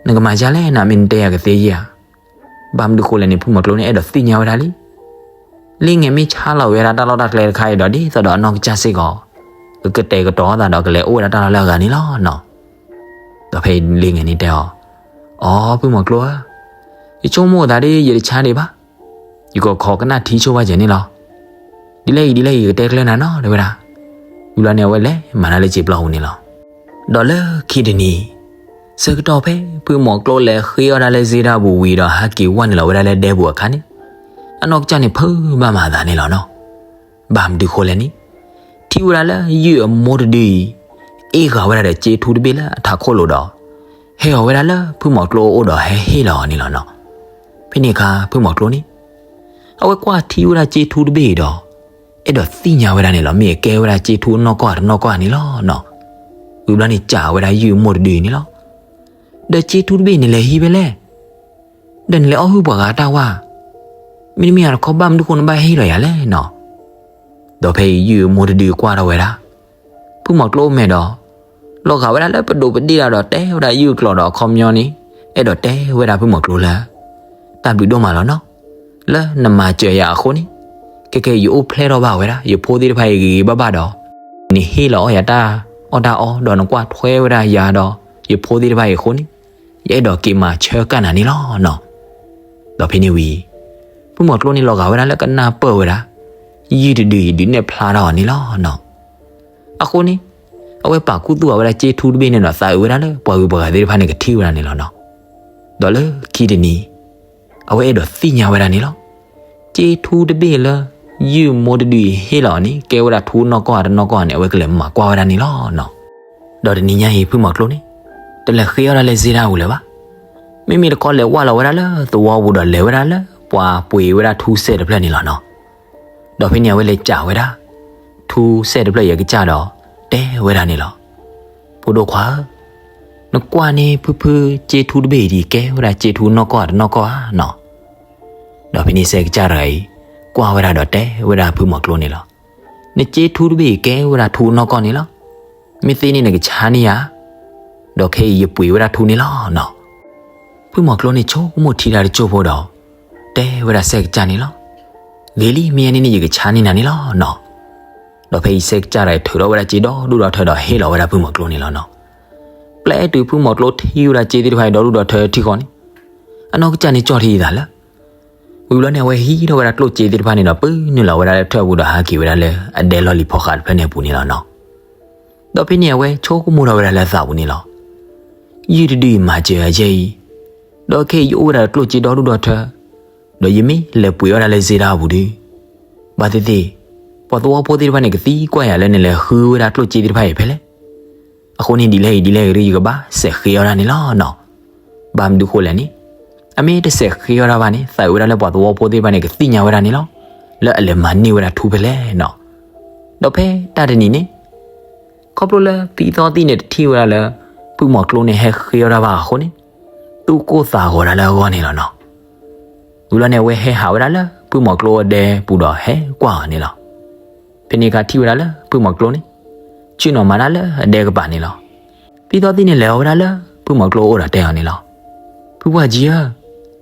နကမၤယါလဲၣ်န့ၣ် မ့ၢ်နတဲယၤကသ့ဧါ. ဘၣ်မနုၤဃိလဲၣ်န့ၣ် ဖုမီၤကျိန့ၣ်အဲၣ်ဒိးသ့ၣ်ညါဝဲဒၣ်လံ. လ့ငဲၤမ့ၢ်ဆါလီၤဝဲဒၣ်တၢ်လီၢ်တၢ်ကျဲတခါအံၤဒီး ဒ်သိးဒီးအနီၢ်ကစၢ်စ့ၢ်ကီး ကကတဲာ်ကတီၤအသးဒီးကလဲၤအိၣ်ဝဲဒၣ်တၢ်လီၢ်လၢအဂၤန့ၣ်လီၤနီၤ. ဒီးဖဲလ့ငဲၤန့ၣ်တဲအီၤ, အိ ဖုမီၤကျိဧၢ, ယဆိကမိၣ်သးဒ်ယတဆါဒံးဘၣ်. ယကခိးကနၣ်ထံဆိဘၣ်ကဲန့ၣ်လီၤ. ဒ်လဲၣ်အံၤဒ်လဲၣ်အံၤ ယကတဲကျၢၤနၤနီၤ တဲဝဲဒၣ်. ဝံၤလီၤန့ၣ် အဝဲလဲၤမၤတၢ်လၢစံာ်ပျီပူၤန့ၣ်လီၤ. ဒီးလၢခံတနံၤ, ဆၢကတီၢ်ဖဲဖုမီၤကျိလဲၤဃ့အီၣ်တၢ်လၢစ့တၢ်ပူၤဝံၤဒီးဟဲက့ၤဝဲနုာ်လီၤဝဲဒၣ်လၢဒဲပူၤအခါန့ၣ်, အနီၢ်ကစၢ်န့ၣ်ဖုးဘၣ်မၤအသးန့ၣ်လီၤနီၤ. ဘၣ်မနုၤဃိလဲၣ်န့ၣ်, ထံၣ်ဝဲဒၣ်လၢယုၢ်အမိၢ်တဒုအံၤ အ့ၣ်ဃာ်ဝဲဒၣ်ဒီးစ့ထူတဘ့ၣ်လၢအထးခိၣ်လိၤဒီး ဟဲအီၤဝဲဒၣ်လၢဖုမီၤကျိအအိၣ်ဒီးဟဲဟ့ၣ်လီၤအီၤန့ၣ်လီၤနီၤ. ဖဲန့ၣ်အခါဖုမီၤကျိန့ၣ်, အဝဲကွၢ်ထံဝဲဒၣ်စ့ထူတဘ့ၣ်အံၤဒီး အဲၣ်ဒိးသ့ၣ်ညါဝဲဒၣ်န့ၣ်လီၤ. မ့ၢ်အကဲဝဲဒၣ်စ့ထူနီၢ်ကီၢ်ဧါတနီၢ်ကီၢ်ဧါန့ၣ်လီၤနီၤ. ဝံၤဘျီန့ၣ်စံးဝဲဒၣ်ယုၢ်အမိၢ်တဒုအံၤန့ၣ်လီၤ. ဒီးစ့ထူတဘ့ၣ်အံၤနလဲၤဟံးဖဲလဲၣ်. ဒီးနလဲၤအီၣ်ဟုၣ်ပှၤဂၤတၢ်ဝၢ်. မ့တမ့ၢ်ဘၣ်တခီ ဘၣ်မနုၤဃိနဘၣ်ဟ့ၣ်လီၤယၤလဲၣ်နီၤ. ဒီးဖဲအံၤယုၢ်အမိၢ်တဒုကွၢ်ထီၣ်ဝဲဒၣ် ဖုမီၤကျိမဲာ်ဒီး လီၤဂာ်ဝဲဒၣ်လၢပဒိးပဒ့ၣ်တၢ်ဒီးတဲဝဲဒၣ်ယုၢ်ကျိာ်ဒီးအခီပညီန့ၣ် အဲၣ်ဒိးတဲဝဲဒၣ်ဖုမီၤကျိလၢ တၢ်ဘျုးဒိၣ်မးလီၤနီၤ. လၢနမၤစၢၤယၤအဃိန့ၣ်, ခဲကဲအံၤယအိၣ်ဖျဲၣ်ထီၣ်ဘၣ်ဝဲဒၣ် ယဖိသ့ၣ်တဖၣ်အံၤဂ့ၤဂ့ၤဘၣ်ဘၣ်ဒီး နဟ့ၣ်လီၤအီၣ်ယၤတၢ်အီၣ်တၢ်အီ ဒီးနကွၢ်ထွဲဝဲဒၣ်ယၤဒီး ယဖိသ့ၣ်တဖၣ်အံၤအဃိန့ၣ်, ယအဲၣ်ဒိးက့ၤမၤဆၢကၢ်နၤန့ၣ်လီၤနီၤ. ဒီးဖဲန့ၣ်ဝံၤ ဖုမီၤကျိန့ၣ်လီၤဂာ်ဝဲဒၣ်လၢကနၢ်ပၢၢ်ဝဲဒၣ် ယုၢ်တဒုအံၤဒုးနဲၣ်ဖျါထီၣ်အီၤန့ၣ်လီၤနီၤ. အဃိန့ၣ်, အဝဲပာ်ခူသူၣ်အဝဲဒၣ်စ့ထူတဘ့ၣ်န့ၣ်ဒီးသးအုးဝဲဒၣ်လၢပှၤဂုၤပှၤဂၤသ့ၣ်တဖၣ်န့ၣ်ကထံၣ်ဝဲဒၣ်န့ၣ်လီၤနီၤ. ဒီးလၢခံတနံၤ, အဝဲအဲၣ်ဒိးသ့ၣ်ညါဝဲဒၣ်န့ၣ်လီၤ. စ့ထူတဘ့ၣ်လၢ ယုၢ်မိၢ်တဒုအံၤဟ့ၣ်လီၤအီၤန့ၣ် ကဲဝဲဒၣ်ထူနီၢ်ကီၢ်ဧါတနီၢ်ကီၢ်ဧါန့ၣ် အဝဲကလဲၤမၤကွၢ်ဝဲဒၣ်န့ၣ်လီၤနီၤ. ဒီးတနံၤညါအံၤဖုမီၤကျိန့ၣ်, တလဲၤဃ့အီၣ်ဒၣ်လၢစ့တၢ်ပူၤလၢၤဘၣ်. မ့မ့ၢ်တခီလဲၤဝၢ်လီၤဝဲဒၣ်လၢသဝီပူၤဒီးလဲၤဝဲဒၣ်လၢပှၤပှ့ၤဝဲဒၣ်ထူစဲးတဖျၢၣ်န့ၣ်လီၤနီၤ. ဒီးဖဲန့ၣ်အဝဲလဲၤစံးဝဲဒၣ် ထူစဲးတဖျၢၣ်အံၤအကစၢ်ဒီး တဲဝဲဒၣ်န့ၣ်လီၤ. ဖိဒိၣ်ခွါဧၢ, နကွၢ်န့ၣ်ဖုဖုစ့ထူတဘ့ၣ်အံၤဒ်အံၤ ကဲဝဲဒၣ်စ့ထူနီၢ်ကီၢ်ဧါတနီၢ်ကီၢ်ဧါနီၤ. ဒီးဖဲန့ၣ်စဲးကစၢ်တဂၤအံၤ ကွၢ်ဝဲဒၣ်ဒီးတဲဝဲဒၣ်ဖုမီၤကျိန့ၣ်လီၤ. နစ့ထူတဘ့ၣ်အံၤကဲဝဲဒၣ်ထူနီၢ်ကီၢ်န့ၣ်လီၤ. မ့ၢ်သ့န့ၣ်နကဆါန့ၢ်ယၤ, ဒီးခဲအံၤယပှ့ၤဝဲဒၣ်ထူန့ၣ်လီၤနီၤ. ဖုမီၤကျိန့ၣ်ဆိကမိၣ်ထံတၢ်တစိၢ်ဖိဒီး တဲဝဲဒၣ်စဲးကစၢ်န့ၣ်လီၤ. ဂ့ၤလံ မ့ၢ်ယဲန့ၣ်န့ၣ် ယကဆါန့ၢ်နၤန့ၣ်လီၤနီၤ. ဒီးဖဲအံၤစဲးကစၢ်ဒီးထုးထီၣ်ဝဲဒၣ်စ့ဒီဒူၣ်ဒီထၢဒီးဟ့ၣ်လီၤဝဲဒၣ်ဖုမီၤကျိန့ၣ်လီၤနီၤ. ပျဲတုၤဖုမီၤကျိထံၣ်ဝဲဒၣ်စ့သ့ၣ်တဖၣ်အံၤဒီဒူၣ်ဒီထၢထံဃီန့ၣ် အနီၢ်ကစၢ်န့ၣ်ကၠီၣ်ထံအသးလၢ ဝံၤဘျီန့ၣ် အဝဲဟံးထီၣ်ဝဲဒၣ်ကျိၣ်စ့သ့ၣ်တဖၣ်န့ၣ်ဒီး ပုၢ်နုာ်လီၤဝဲဒၣ်လၢထၢၣ်အပူၤဒီးဟးက့ၤဝဲဒၣ်လၢအဒဲလီၢ်လံၤဖီဃးတဖျၢၣ်န့ၣ်အပူၤန့ၣ်လီၤနီၤ. ဒီးဖဲန့ၣ်အဝဲဆိကမိၣ်ထီၣ်ဝဲဒၣ်လၢအသးပူၤန့ၣ်လီၤ. ယုၢ်တဒုအံၤမၤစၢၤအယဲအံၤ, ဒီးခဲအံၤယအိၣ်ဝဲဒၣ်ကျိၣ်စ့ဒီဒူၣ်ဒီထၢ, ဒီးယမ့ၢ်လဲၤပှ့ၤအီၣ်ဒၣ်လၢစ့တၢ်အပူၤဒီး, ဘၣ်သ့ၣ်သ့ၣ်, ပှၤသဝီဖိသ့ၣ်တဖၣ်န့ၣ် ကသံကွၢ်ယၤလၢနလဲၤဃုဝဲဒၣ်ကျိၣ်စ့သ့ၣ်တဖၣ်အံၤဖဲလဲၣ်. အဃိန့ၣ်ဒ်လဲၣ်ဂ့ၤဒ်လဲၣ်ဂ့ၤဒီး ယကဘၣ်စဲးဃ့အီၣ်ဒၣ်န့ၣ်လီၤနီၤ. ဘၣ်မနုၤဃိလဲၣ်န့ၣ်, အမ့ၢ်တစဲးဃ့အီၣ်ဒၣ်ဘၣ်န့ၣ် သးအုးဝဲဒၣ်လၢပှၤသဝီဖိသ့ၣ်တဖၣ်န့ၣ် ကသ့ၣ်ညါဝဲဒၣ်န့ၣ်လီၤ, လၢအလဲၤမၤန့ၢ်ဝဲဒၣ်ထူဖဲလဲၣ်နီၤ. ဒီးဖဲတၢ်တနံၤန့ၣ် ခီဖျိလၢဖံသီသံၣ်န့ၣ်တထံၣ်ဝဲဒၣ်လၢ ဖုမီၤကျိန့ၣ်ဟဲဃ့အီၣ်ဒၣ်ဘၣ်အဃိန့ၣ်, သူၣ်ကိၢ်သးဂီၤဒၣ်လၢအဂီၢ်န့ၣ်လီၤနီၤ. ဝံၤလီၤန့ၣ် အဝဲဟဲဟးဝဲဒၣ်လၢဖုမီၤကျိအဒဲပူၤဒီးဟဲကွၢ်အီၤန့ၣ်လီၤ. ဖဲန့ၣ်အခါထံၣ်ဝဲဒၣ်လၢဖုမီၤကျိန့ၣ် ဆ့ၣ်နီၤမၤတၢ်လၢအဒဲကပၤန့ၣ်လီၤ. ဖံသီသံၣ်န့ၣ်လဲၤအီၤဝဲဒၣ်လၢဖုမီၤကျိအအိၣ်ဒီးတဲအီၤန့ၣ်လီၤ. ဖုပှၢ်ကၠံဧၢ,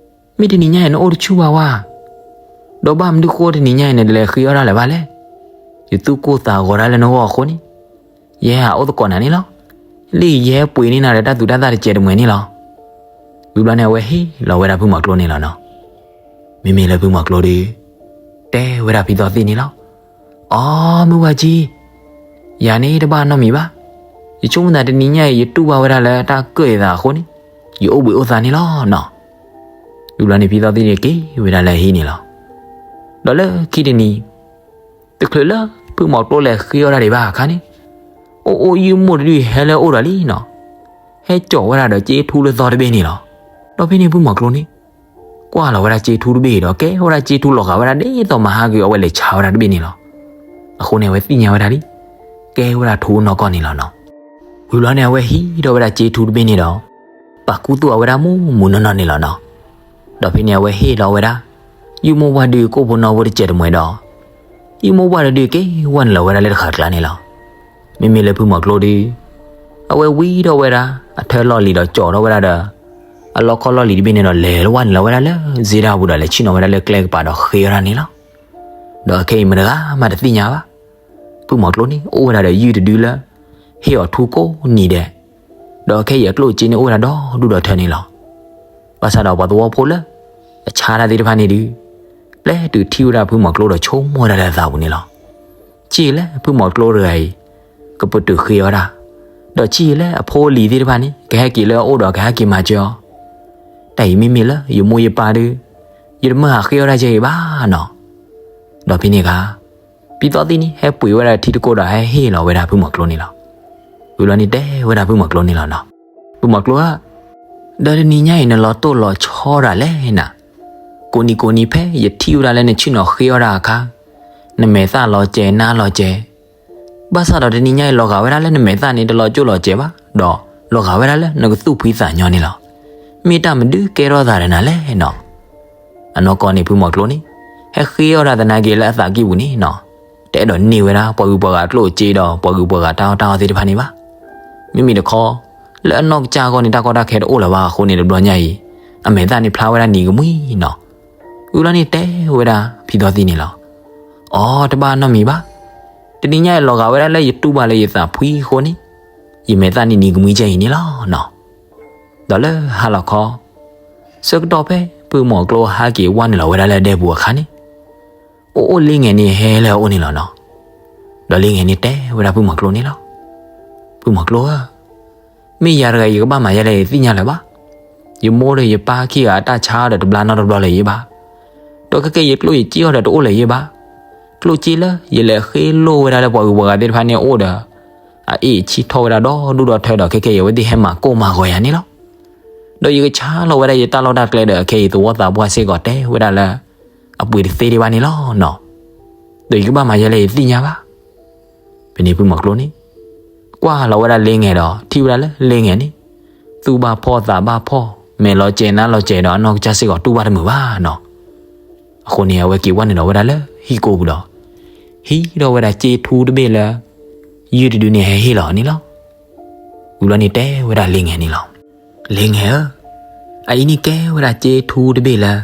မ့ၢ်တနံၤညါအံၤနအိၣ်တဆူၣ်ဘၣ်ဝဲ, ဒီးဘၣ်မနုၤဃိတနံၤညါအံၤနတလဲၤဃ့အီၣ်ဒၣ်လၢၤဘၣ်လဲၣ်. ယသူၣ်ကိၢ်သးဂီၤဒၣ်လၢနဂီၢ်အဃိန့ၣ်, ယဟဲဟးအိၣ်သကိးနၤန့ၣ်လီၤ. လၢယဟဲပှ့ၤန့ၢ်နၤဒီးတၢ်သူတၢ်သၣ်တစဲးတမှဲၤန့ၣ်လီၤ. ဝံၤဘျီန့ၣ် အဝဲဟ့ၣ်လီၤဝဲဒၣ်ဖုမီၤကျိန့ၣ်လီၤနီၤ. မ့မ့ၢ်လၢဖုမီၤကျိဒီး တဲဝဲဒၣ်ဖံသီသံၣ်န့ၣ်လီၤ. အီ မုၢ်ဝၤကၠံ, ယၤန့ၣ်တဘၣ်နီတမံၤဘၣ်. ယဆိကမိၣ်သးတနံၤညါအံၤ ယတူၢ်ဘၣ်ဝဲဒၣ်လၢတၢ်ကၢၣ်အသးအဃိန့ၣ်, ယအိၣ်ဘှံးအိၣ်သါန့ၣ်လီၤနီၤ. ဝံၤဘျီန့ၣ် ဖံသီသံၣ်န့ၣ်က့ၤဝဲဒၣ်လၢအဟံၣ်န့ၣ်လီၤ. ဒီးလၢခံတနံၤ တချုးလၢဖုမီၤကျိလဲၤဃ့အီၣ်ဒၣ်ဒံးဘၣ်အခါန့ၣ်, အိၣ်အိၣ်ယုၢ်မိၢ်တဒုဟဲလၢအအိၣ်ဒီးလံနီၤ. ဟဲစိာ်ဝဲဒၣ်ဒီးစ့ထူလၢသီတဘ့ၣ်န့ၣ်လီၤ. ဒီးဖဲန့ၣ်ဖုမီၤကျိန့ၣ် ကွၢ်လီၤဝဲဒၣ်စ့ထူတဘ့ၣ်ဒီး ကဲဝဲဒၣ်စ့ထူလီၤဂာ်ဝဲဒၣ်ဒ်သိးမဟါက့ၤအဝဲလဲၤဆါဝဲဒၣ်တဘ့ၣ်န့ၣ်လီၤ. အဃိန့ၣ် အဝဲသ့ၣ်ညါဝဲဒၣ်လံ, ကဲဝဲဒၣ်ထူနီၢ်ကီၢ်န့ၣ်လီၤနီၤ. ဝံၤဘျီန့ၣ် အဝဲဟံးထီၣ်ဝဲဒၣ်စ့ထူတဘ့ၣ်န့ၣ်ဒီး ပာ်ကူသူၣ်အဝဲဒၣ်မူးမူးနီၢ်နီၢ်န့ၣ်လီၤနီၤ. ဒီးဖဲန့ၣ် အဝဲဟ့ၣ်လီၤဝဲဒၣ် ယုၢ်မိၢ်ပှၢ်ဒုးကိၣ်ဖိနီၢ်ဖိတစဲးတမှဲၤဒီး ယုၢ်မိၢ်ပှၢ်တဒုးက့ၤဝဲနုာ်လီၤဝဲဒၣ်လၢတဃာ်ကျါန့ၣ်လီၤ. မ့မ့ၢ်လၢဖုမီၤကျိဒီး အဝဲဝံထီၣ်ဝဲဒၣ် အထၢလီၢ်လံၤဒီးကၠီထီၣ်ဝဲဒၣ်ဒီး အလီခီလီၢ်လံၤတဘ့ၣ်န့ၣ်ဒီး လဲၤဝဲနုာ်လီၤဝဲဒၣ်လၢစ့တၢ်ပူၤဒီး လဲၤဆ့ၣ်နီၤဝဲဒၣ်လၢကျဲကပၤဒီးဃ့အီၣ်ဒၣ်န့ၣ်လီၤ. ဒီးအခဲအံၤမတဂၤမးတသ့ၣ်ညါဘၣ်. ဖုမီၤကျိန့ၣ် အိၣ်ဝဲဒၣ်ဒီးယုၢ်တဒုလၢ ဟ့ၣ်အီၤထူကိးနံၤဒဲး, ဒီးအခဲအံၤအကျိၣ်စ့န့ၣ်အိၣ်ဝဲဒၣ်ဒီဒူၣ်ဒီထၢန့ၣ်လီၤ. ဘၣ်ဆၣ်ဒီးပှၤသဝီဖိလၢ အဆါတၢ်သ့ၣ်တဖၣ်န့ၣ်ဒီး ပျဲတုၤထံၣ်ဝဲဒၣ်ဖုမီၤကျိဒီးဆိကမိၣ်ဝဲဒၣ်လၢအသးပူၤန့ၣ်လီၤ. စ့လၢဖုမီၤကျိတဂၤအံၤ ကပတုာ်ဃ့အီၣ်တၢ်, ဒီးစ့လၢအဖိအလံၤသ့ၣ်တဖၣ်န့ၣ် ကဟဲက့ၤလၢအအိၣ်ဒီးကဟဲက့ၤမၤစၢၤအီၤ, တၢ်အံၤမ့မ့ၢ်လၢယမိၢ်ယပၢ်ဒီး ယတမၢဟးဃ့အီၣ်တၢ်ကဲအံၤဘၣ်နီၤ. ဒီးဖဲန့ၣ်အခါ ဖံသီသံၣ်န့ၣ် ဟဲပှ့ၤဝဲဒၣ်ထံတကိးဒီးဟဲဟ့ၣ်လီၤဝဲဒၣ်ဖုမီၤကျိန့ၣ်လီၤ. ဝံၤဘျီန့ၣ်တဲဝဲဒၣ်ဖုမီၤကျိန့ၣ်လီၤနီၤ. ဖုမီၤကျိဧၢ, ဒီးတနံၤညါအံၤနလီၤတိၢ်လီၤဆီဒၣ်လဲၣ်နၤ, ကိးနံၤကိးနံၤဖဲယထံၣ်ဝဲဒၣ်လၢနဆ့ၣ်နီၤဃ့အီၣ်ဒၣ်အခါ, နမဲာ်သၣ်လီၤစဲၤနါလီၤစဲၤ, ဘၣ်ဆၣ်ဒီးတနံၤညါအံၤလီၤဂာ်ဝဲဒၣ်လၢနမဲာ်သၣ်န့ၣ် တလီၤကၠိၣ်လီၤစဲၤဘၣ်, ဒီးလီၤဂာ်ဝဲဒၣ်လၢနကသူၣ်ဖှံသးညီန့ၣ်လီၤ. မ့ၢ်တၢ်မနုၤကဲထီၣ်သးဒီးနၤလဲၣ်နီၤ. အနီၢ်ကီၢ်န့ၣ် ဖုမီၤကျိန့ၣ် ဟဲဃ့အီၣ်ဒၣ်သနာ်က့လၢအသးကံၢ်ပူၤန့ၣ်နီၤ, တအဲၣ်ဒိးန့ၢ်ဝဲဒၣ်ပှၤဂုၤပှၤဂၤကျိၣ်စ့ဒီးပှၤဂုၤပှၤဂၤတၢ်အီၣ်တၢ်အီသ့ၣ်တဖၣ်န့ၣ်ဘၣ်. မ့မ့ၢ်တခီ လၢအနီၢ်ကစၢ်အဂီၢ်န့ၣ် တၢ်ကီတၢ်ခဲတအိၣ်လၢၤဘၣ်အဃိန့ၣ် တဘျီညါအံၤ အမဲာ်သၣ်န့ၣ်ဖျါဝဲဒၣ်နံၤကမှံနီၤ. ဝံၤလီၤန့ၣ်တဲဝဲဒၣ်ဖံသီသံၣ်န့ၣ်လီၤ. အီ တဘၣ်နီတမံၤဘၣ်. တနံၤညါအံၤလီၤဂာ်ဝဲဒၣ်လၢယတူၢ်ဘၣ်လၢယသးဖှံအဃိန့ၣ်, ယမဲာ်သၣ်န့ၣ်နံၤကမှံကဲအံၤန့ၣ်လီၤနီၤ. ဒီးလၢဟါလီၤခီ ဆၢကတီၢ်ဖဲဖုမီၤကျိဟဲက့ၤဝဲနုာ်လီၤဝဲဒၣ်လၢအဒဲပူၤအခါန့ၣ်, အိၣ်အိၣ်လ့ငယ်န့ၣ်ဟဲလၢအအိၣ်န့ၣ်လီၤနီၤ. ဒီးလ့ငယ်န့ၣ်တဲဝဲဒၣ်ဖုမီၤကျိန့ၣ်လီၤ. ဖုမီၤကျိဧၢ, မ့ၢ်ယၤတဂၤယကဘၣ်မၤယဲလဲၣ်ယသ့ၣ်ညါလၢၤဘၣ်. ယမိၢ်ဒီးယပၢ်ခံဂၤအတၢ်ဆါအီၣ်ဒီးတဘျါနီတဘျီလၢၤယဲဘၣ်. ဒီးခဲကဲယကျိၣ်ယစ့အီၣ်ဒီးတအိၣ်လၢၤယဲဘၣ်. ကျိၣ်စ့လၢယလဲၤဃ့လိၢ်ဝဲဒၣ်လၢပှၤဂုၤပှၤဂၤသ့ၣ်တဖၣ်န့ၣ်အအိၣ်ဒီး အအ့ၣ်ဆံၣ်ထီၣ်ဝဲဒၣ်ဒီဒူၣ်ဒီထၢဒီး ခဲကဲအံၤအဝဲသ့ၣ်ဟဲမၤကိၢ်မၤဂီၤယၤန့ၣ်လီၤ. ဒီးယကဆါလီၤဝဲဒၣ်ယတၢ်လီၢ်တၢ်ကျဲဒီး အခဲအံၤသဝီသးပှၢ်စ့ၢ်ကီးတဲဝဲဒၣ်လၢ အပှ့ၤတသ့ဒံးဘၣ်န့ၣ်လီၤနီၤ. ဒီးယကဘၣ်မၤယဲလဲၣ်ယသ့ၣ်ညါဘၣ်. ဖဲန့ၣ်ဖုမီၤကျိန့ၣ် ကွၢ်လီၤဝဲဒၣ်လ့ငယ်ဒီး ထံၣ်ဝဲဒၣ်လၢလ့ငယ်န့ၣ် သူၣ်ဘၣ်ဖှီၣ်သးဘၣ်ဖှီၣ်, မဲာ်လီၤစဲၤနါလီၤစဲၤဒီး အနီၢ်ကစၢ်စ့ၢ်ကီးတူၢ်ဘၣ်တမုာ်ဘၣ်နီၤ. အဃိန့ၣ် အဝဲက့ၤဝဲနုာ်လီၤဝဲဒၣ်လၢဟံၣ်ကိၢ်ပူၤဒီး ဟံးထီၣ်ဝဲဒၣ်စ့ထူတဘ့ၣ်လၢ ယုၢ်တဒုန့ၣ်ဟဲဟ့ၣ်လီၤန့ၣ်လီၤ. ဝံၤဘျီန့ၣ်တဲဝဲဒၣ်လ့ငဲၤန့ၣ်လီၤ. လ့ငဲၤဧၢ, အအံၤန့ၣ်ကဲဝဲဒၣ်စ့ထူတဘ့ၣ်လၢ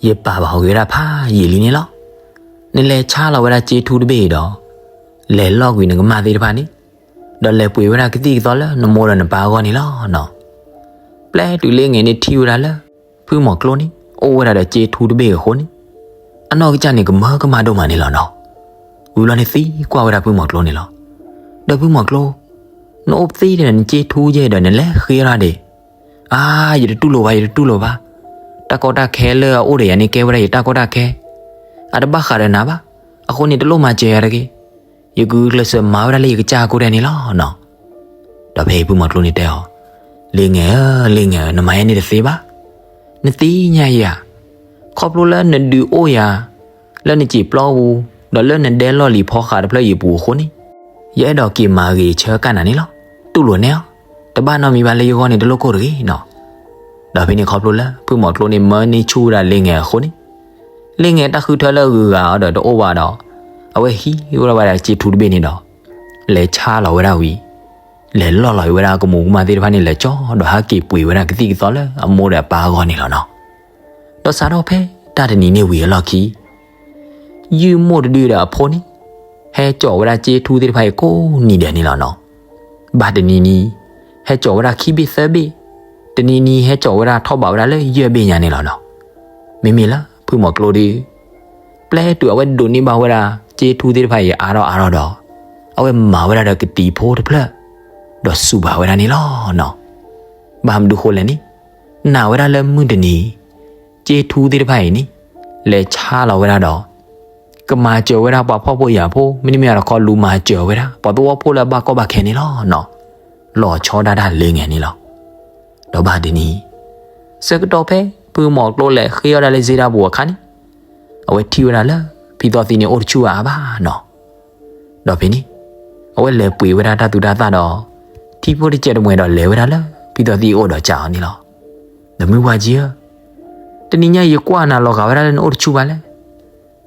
ယပာ်ဘၣ်အီၤဂ့ၤဝဲဒၣ်ဖးယံာ်လံန့ၣ်လီၤ. နလဲၤဆါလီၤဝဲဒၣ်စ့ထူတဘ့ၣ်အံၤဒီး လဲၤလီၢ်ကွံာ်နကမၢ်သ့ၣ်တဖၣ်န့ၣ်, ဒီးလဲၤပှ့ၤဝဲဒၣ်ကသံၣ်ကသီလၢနမိၢ်ဒီးနပၢ်အဂီၢ်န့ၣ်လီၤနီၤ. ပျဲတုၤလ့ငဲၤန့ၣ်ထံၣ်ဝဲဒၣ်လၢ ဖုမီၤကျိန့ၣ် အိၣ်ဝဲဒၣ်ဒီးစ့ထူတဘ့ၣ်အဃိန့ၣ်, အနီၢ်ကစၢ်န့ၣ်ကမၢကမၣ်ဒိၣ်မးန့ၣ်လီၤနီၤ. ဝံၤဘျီန့ၣ်သံကွၢ်ဝဲဒၣ်ဖုမီၤကျိန့ၣ်လီၤ. ဒီးဖုမီၤကျိ, နအိၣ်သ့ဒီးနစ့ထူယဲၢ်ဒီးနလဲၤဃ့အီၣ်ဒၣ်ဒ့ၣ်, အါ, ယတတူၢ်လိာ်ဘၣ် ယတတူၢ်လိာ်ဘၣ်. တၢ်ကီတၢ်ခဲလၢအအိၣ်ဒီးယၤန့ၣ်ကဲဝဲဒၣ်ယတၢ်ကီတၢ်ခဲ, အတဘၣ်ဃးဒီးနၤဘၣ်. အဃိန့ၣ်တလိၣ်မၤစၢၤယၤတဂ့ၤ. ယကဂုာ်ကျဲးစၢးမၤဝဲဒၣ်လၢယကစၢ်အကိးဒဲးန့ၣ်လီၤနီၤ. ဒီးဖဲအံၤဖုမီၤကျိန့ၣ်တဲအီၤ, လ့ငဲၤဧၢ, လ့ငဲၤဧၢ, နမၤယဲန့ၣ်တသ့ဘၣ်. နသ့ၣ်ညါယၤ, ခီဖျိလၢနဒုးအိၣ်ယၤ လၢနစံာ်ပျီပူၤ, ဒီးလၢနဒဲလီၢ်လံၤဖီဃးတဖျၢၣ်အံၤအပူၤအဃိန့ၣ်, ယအဲၣ်ဒိးက့ၤမၤဂ့ၤဆၢကၣ်နၤန့ၣ်လီၤ. တူၢ်လိာ်နဲအီၤ, တဘၣ်နီတမံၤဘၣ်လၢယဂီၢ်န့ၣ်တလိၣ်ကိၢ်တဂ့ၤနီၤ. ဒီးဖဲန့ၣ်ခီဖျိလၢဖုမီၤကျိန့ၣ်မၢန့ၢ်ဆူၣ်ဝဲဒၣ်လ့ငဲၤအဃိန့ၣ်, လ့ငဲၤတၢ်ဃုထၢလၢအဂုၤအဂၤအီၤဒီးတအိၣ်ဘၣ်ဒီး, အဝဲဟံးဝဲဒၣ်ဝဲဒၣ်စ့ထူတဘ့ၣ်န့ၣ်ဒီး လဲၤဆါလီၤဝဲဒၣ်ဝံၤ, လဲၤလီၢ်လီၤဝဲဒၣ်ကမူးကမၣ်သ့ၣ်တဖၣ်န့ၣ် လဲၤကၠီဒီးဟးက့ၤပှ့ၤဝဲဒၣ်ကသံၣ်ကသီလၢအမိၢ်ဒီးအပၢ်အဂီၢ်န့ၣ်လီၤနီၤ. ဒီးစးထီၣ်ဖဲတၢ်တနံၤန့ၣ်ဝံၤအလီၢ်ခံ, ယုၢ်မိၢ်တဒုဒီးအဖိန့ၣ်, ဟဲကၠီဝဲဒၣ်စ့ထူသ့ၣ်တဖၣ်အံၤကိးနံၤဒဲးန့ၣ်လီၤနီၤ. ဘၣ်တနံၤနံၤ, ဟဲကၠီဝဲဒၣ်ခံဘ့ၣ်သၢဘ့ၣ်, တနံၤနံၤဟဲကၠီဝဲဒၣ်ထီၣ်ဘးဝဲဒၣ်လၢယဲၢ်ဘ့ၣ်ညါန့ၣ်လီၤနီၤ. မ့မ့ၢ်လၢဖုမီၤကျိဒီး ပျဲတုၤအဝဲဒိးန့ၢ်ဘၣ်ဝဲဒၣ်စ့ထူသ့ၣ်တဖၣ်အံၤအါထီၣ်အါထီၣ်ဒီး, အဝဲမၤဝဲဒၣ်ဒီးကတံၤဖိတဖျၢၣ်, ဒီးစူးဘၣ်ဝဲဒၣ်န့ၣ်လီၤနီၤ. ဘၣ်မနုၤဃိလဲၣ်န့ၣ်, နာ်ဝဲဒၣ်လၢမုၢ်တနံၤ, စ့ထူသ့ၣ်တဖၣ်အံၤန့ၣ်, လဲၤဆါလီၤဝဲဒၣ်ဒီး, ကမၤစၢၤဝဲဒၣ်ပှၤဖှီၣ်ဖိယာ်ဖိ မ့တမ့ၢ်ဒီးခီလူၤမၤစၢၤဝဲဒၣ် ပှၤသဝီဖိလၢအဘၣ်ကီဘၣ်ခဲန့ၣ်လီၤနီၤ. လီၤဆီဒၣ်တၢ်လ့ငဲၤန့ၣ်လီၤ. ဒီးဘၣ်တနံၤ, ဆၢကတီၢ်ဖဲဖုမီၤကျိလဲၤဃ့အီၣ်ဒၣ်လၢစ့တၢ်ပူၤအခါန့ၣ်, အဝဲထံၣ်ဝဲဒၣ်လၢ ဖံသီသံန့ၣ်အိၣ်တဆူၣ်အါအါဘၣ်နီၤ. ဒီးဖဲန့ၣ်, အဝဲလဲၤပှ့ၤဝဲဒၣ်တၢ်သူတၢ်သၣ်ဒီး, ထံဖိတစဲးတမှဲၤဒီးလဲၤဝဲဒၣ်လၢဖံသီသံအအိၣ်ဒီးစံးအီၤန့ၣ်လီၤ. ဒီးမုၢ်ဝါကၠံဧၢ, တနံၤညါအံၤယကွၢ်နၤလီၤဂာ်ဝဲဒၣ်လၢနအိၣ်တဆူၣ်ဘၣ်လဲၣ်.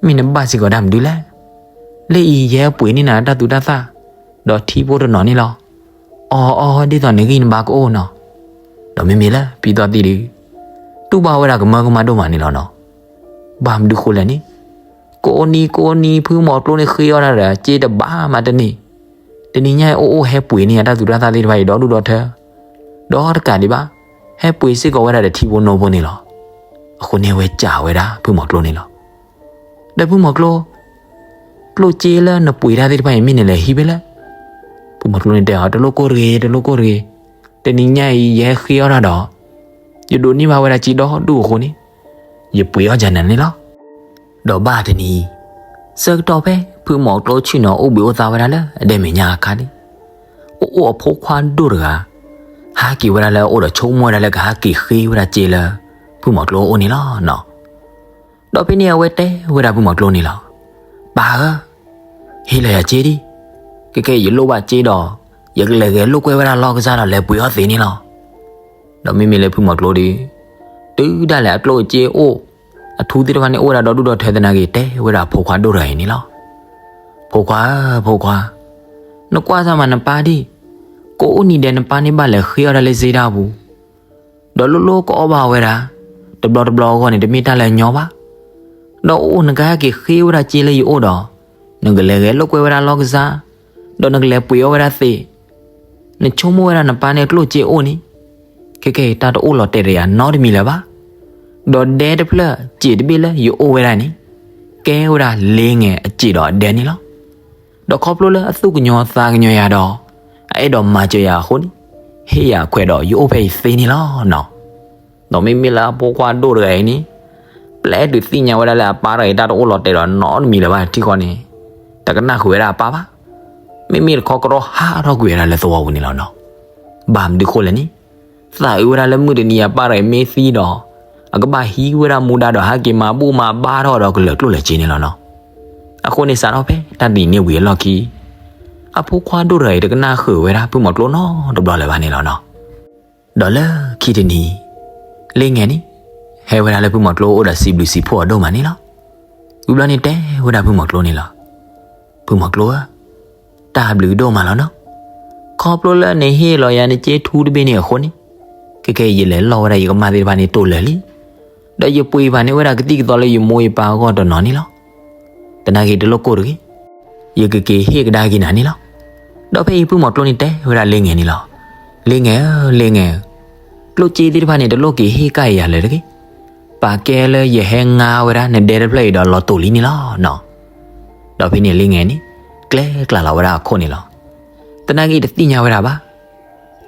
မ့ၢ်နဘၣ်စ့ၢ်ကီးတၢ်မနုၤလဲၣ်. လၢအံၤယဟဲပှ့ၤန့ၢ်နၤတၢ်သူတၢ်သၣ်, ဒီးထံဖိတနီၤန့ၣ်လီၤ. အီၤအီၤဒ်သိးနဂံၢ်နဘါကအိၣ်နီၤ. ဒီးမ့မ့ၢ်လၢဖံသီသံဒီး, တူၢ်ဘၣ်ဝဲဒၣ်ကမၢကမၣ်ဒိၣ်မးန့ၣ်လီၤနီၤ. ဘၣ်မနုၤဃိလဲၣ်န့ၣ်, ကိးနံၤကိးနံၤ ဖုမီၤကျိန့ၣ်ဃ့အီၣ်ဒၣ်ဒီးစ့တဘးမးတန့ၢ်. တနံၤညါအံၤအိၣ်အိၣ်ဟဲပှ့ၤန့ၢ်ယတၢ်သူတၢ်သၣ်သ့ၣ်တဖၣ်အံၤဒီဒူၣ်ဒီထၢ, ဒီးတကးဒံးဘၣ်, ဟဲပှ့ၤစ့ၢ်ကီးဝဲဒၣ်ဒီးထံဖိနိဖိန့ၣ်လီၤ. အဃိန့ၣ်အဝဲစံးဝဲဒၣ်ဖုမီၤကျိန့ၣ်လီၤ. ဒီးဖုမီၤကျိ, ကျိၣ်စ့လၢနပှ့ၤတၢ်သ့ၣ်တဖၣ်အံၤမ့ၢ်နလဲၤဟံးဖဲလဲၣ်. ဖုမီၤကျိန့ၣ်တဲအီၤ တလိၣ်ကိၢ်တဂ့ၤ, တလိၣ်ကိၢ်တဂ့ၤ. တနံၤညါအံၤယဟဲဃ့အီၣ်တၢ်ဒီး, ယဒိးန့ၢ်ဘၣ်ဝဲဒၣ်စ့ဒီဒူၣ်အဃိန့ၣ်, ယပှ့ၤအီၣ်ကနၤန့ၣ်လီၤ. ဒီးဘၣ်တနံၤ, ဆၢကတီၢ်ဖဲဖုမီၤကျိဆ့ၣ်နီၤအိၣ်ဘှံးအိၣ်သါဝဲဒၣ်လၢအဒဲမဲာ်ညါအခါန့ၣ်, အိၣ်အိၣ်အဖိခွါဒိၣ်တဂၤ, ဟးက့ၤဝဲဒၣ်လၢအအိၣ်ဒီးဆိကမိၣ်ဝဲဒၣ်လၢကဟးက့ၤဃ့ဝဲဒၣ်စ့လၢ ဖုမီၤကျိအအိၣ်န့ၣ်လီၤနီၤ. ဒီးဖဲန့ၣ်အဝဲတဲဝဲဒၣ်ဖုမီၤကျိန့ၣ်လီၤ. ပၢ်ဧၢ, ဟ့ၣ်လီၤယၤစ့ဒံး, ခဲကဲယလိၣ်ဘၣ်စ့ဒီး, ယကလဲၤဂဲၤလိာ်ကွဲဝဲဒၣ်လီၢ်ကစၢ်ဒီးလဲၤပှ့ၤအီၣ်သ့န့ၣ်လီၤ. ဒီးမ့မ့ၢ်လၢဖုမီၤကျိဒီး, တုၤဒၣ်လဲာ်အကျိၣ်အစ့အိၣ်, အထူသ့ၣ်တဖၣ်န့ၣ်အိၣ်ဝဲဒၣ်ဒီဒူၣ်ဒီထၢသနာ်က့ တဲဝဲဒၣ်အဖိခွါဒိၣ်တဂၤအံၤန့ၣ်လီၤ. ဖိခွါဧၢ, ဖိခွါ, နကွၢ်စၢ်မးနပၢ်ဒံး, ကိးအိၣ်နံၤဒဲးနပၢ်န့ၣ်ဘၣ်လဲၤဃ့အီၣ်ဒၣ်လၢစ့တၢ်ပူၤ ဒီးလိၣ်လိၣ်ကအီၣ်ဘၣ်ဝဲဒၣ်, တဘျီတဘျီအဂီၢ်န့ၣ် တမ့ၢ်တၢ်လၢအညီဘၣ်. ဒီးအိၣ်အိၣ်နကဟဲက့ၤဃ့ဝဲဒၣ်စ့လၢယအိၣ်ဒီး, နကလဲၤဂဲၤလိာ်ကွဲဝဲဒၣ်လီၢ်ကစၢ်, ဒီးနကလဲၤပှ့ၤအီၣ်ဝဲဒၣ်သ့, နဆိကမိၣ်ဝဲဒၣ်နပၢ်န့ၣ်အကျိၣ်စ့အိၣ်န့ၣ်, ခဲကဲတၢ်တအိၣ်လီၤတဲာ်ဒီးယၤနီတမံၤလၢၤဘၣ်. ဒီးဒဲတဖျၢၣ်စ့းတဘ့ၣ်လၢယအိၣ်ဝဲဒၣ်န့ၣ်, ကဲဝဲဒၣ်လ့ငဲၤအစ့ဒီးအဒဲန့ၣ်လီၤ. ဒီးခီဖျိလၢအသူၣ်ကညီၤသးကညီၤယၤဒီး, အအဲၣ်ဒိးမၤစၢၤယၤအဃိန့ၣ်, ဟ့ၣ်ယၤခွဲးဒီးယအိၣ်ဖဲအံၤသ့န့ၣ်လီၤနီၤ. ဒီးမ့မ့ၢ်လၢအဖိခွါဒိၣ်တဂၤအံၤန့ၣ်, ပျဲတုၤသ့ၣ်ညါဝဲဒၣ်လၢအပၢ်တဂၤအံၤတၢ်တအိၣ်လီၤတဲာ်ဒီးနီတမံၤလၢၤဘၣ်ထံဃီန့ၣ်, တကနၣ်ဃုာ်ဝဲဒၣ်အပၢ်ဘၣ်. မ့မ့ၢ်တခီကရီဟးထီၣ်ကွံာ်ဝဲဒၣ်လၢသဝီပူၤန့ၣ်လီၤနီၤ. ဘၣ်မနုၤဃိလဲၣ်န့ၣ်, သးအုးဝဲဒၣ်လၢမုၢ်တနံၤအပၢ်တဂၤအံၤမ့ၢ်သံဒီး, အကဘၣ်ဟံးဝဲဒၣ်မူဒါဒီးဟဲက့ၤမၤဘူၣ်မၤဘါထီၣ်ဒီးကလၢၤကျိၣ်လၢၤစ့န့ၣ်လီၤနီၤ. အဃိန့ၣ်စးထီၣ်ဖဲတၢ်တနံၤန့ၣ်ဝံၤအလီၢ်ခံ, အဖိခွါဒိၣ်တဂၤအံၤတကနၣ်ဃုာ်ဝဲဒၣ်ဖုမီၤကျိနီတဘျီလၢၤဘၣ်န့ၣ်လီၤနီၤ. ဒီးလၢခံတနံၤ, လ့ငဲၤန့ၣ်, ဟဲဝဲဒၣ်လၢဖုမီၤကျိအိၣ်ဒီးစံးဘျုးစံးဖှိၣ်အီၤဒိၣ်မးန့ၣ်လီၤ. ဝံၤဘျီန့ၣ်တဲဝဲဒၣ်ဖုမီၤကျိန့ၣ်လီၤ. ဖုမီၤကျိဧၢ, တၢ်ဘျုးဒိၣ်မးလီၤနီၤ. ခီဖျိလၢနဟ့ၣ်လီၤယၤနစ့ထူတဘ့ၣ်န့ၣ်အဃိန့ၣ်, ခဲခဲအံၤယလဲၤလီၢ်ဝဲဒၣ်ယကမၢ်သ့ၣ်တဖၣ်န့ၣ်တိၢ်လၢာ်လံ. ဒီးယပှ့ၤဘၣ်န့ၢ်ဝဲဒၣ်ကသံၣ်ကသီလၢယမိၢ်ယပၢ်အဂီၢ်တနီၤန့ၣ်လီၤ. သနာ်က့တလိၣ်ကိၢ်တဂ့ၤ, ယကက့ၤဟ့ၣ်ကဒါက့ၤနၤန့ၣ်လီၤ. ဒီးဖဲအံၤဖုမီၤကျိန့ၣ်တဲဝဲဒၣ်လ့ငဲၤန့ၣ်လီၤ. လ့ငဲၤဧၢ, လ့ငဲၤဧၢ, ကျိၣ်စ့သ့ၣ်တဖၣ်န့ၣ် တလိၣ်က့ၤဟ့ၣ်ကဒါက့ၤယၤလၢၤတဂ့ၤ. ပာ်ကဲလၢယဟဲငါဝဲဒၣ်နဒဲတဖျၢၣ်အံၤဒီးလီၤတိာ်လံန့ၣ်လီၤနီၤ. ဒီးဖဲန့ၣ်လ့ငဲၤန့ၣ် ကျဲကျါလီၤဝဲဒၣ်အခိၣ်န့ၣ်လီၤ. သနာ်က့တသ့ၣ်ညါဝဲဒၣ်ဘၣ်.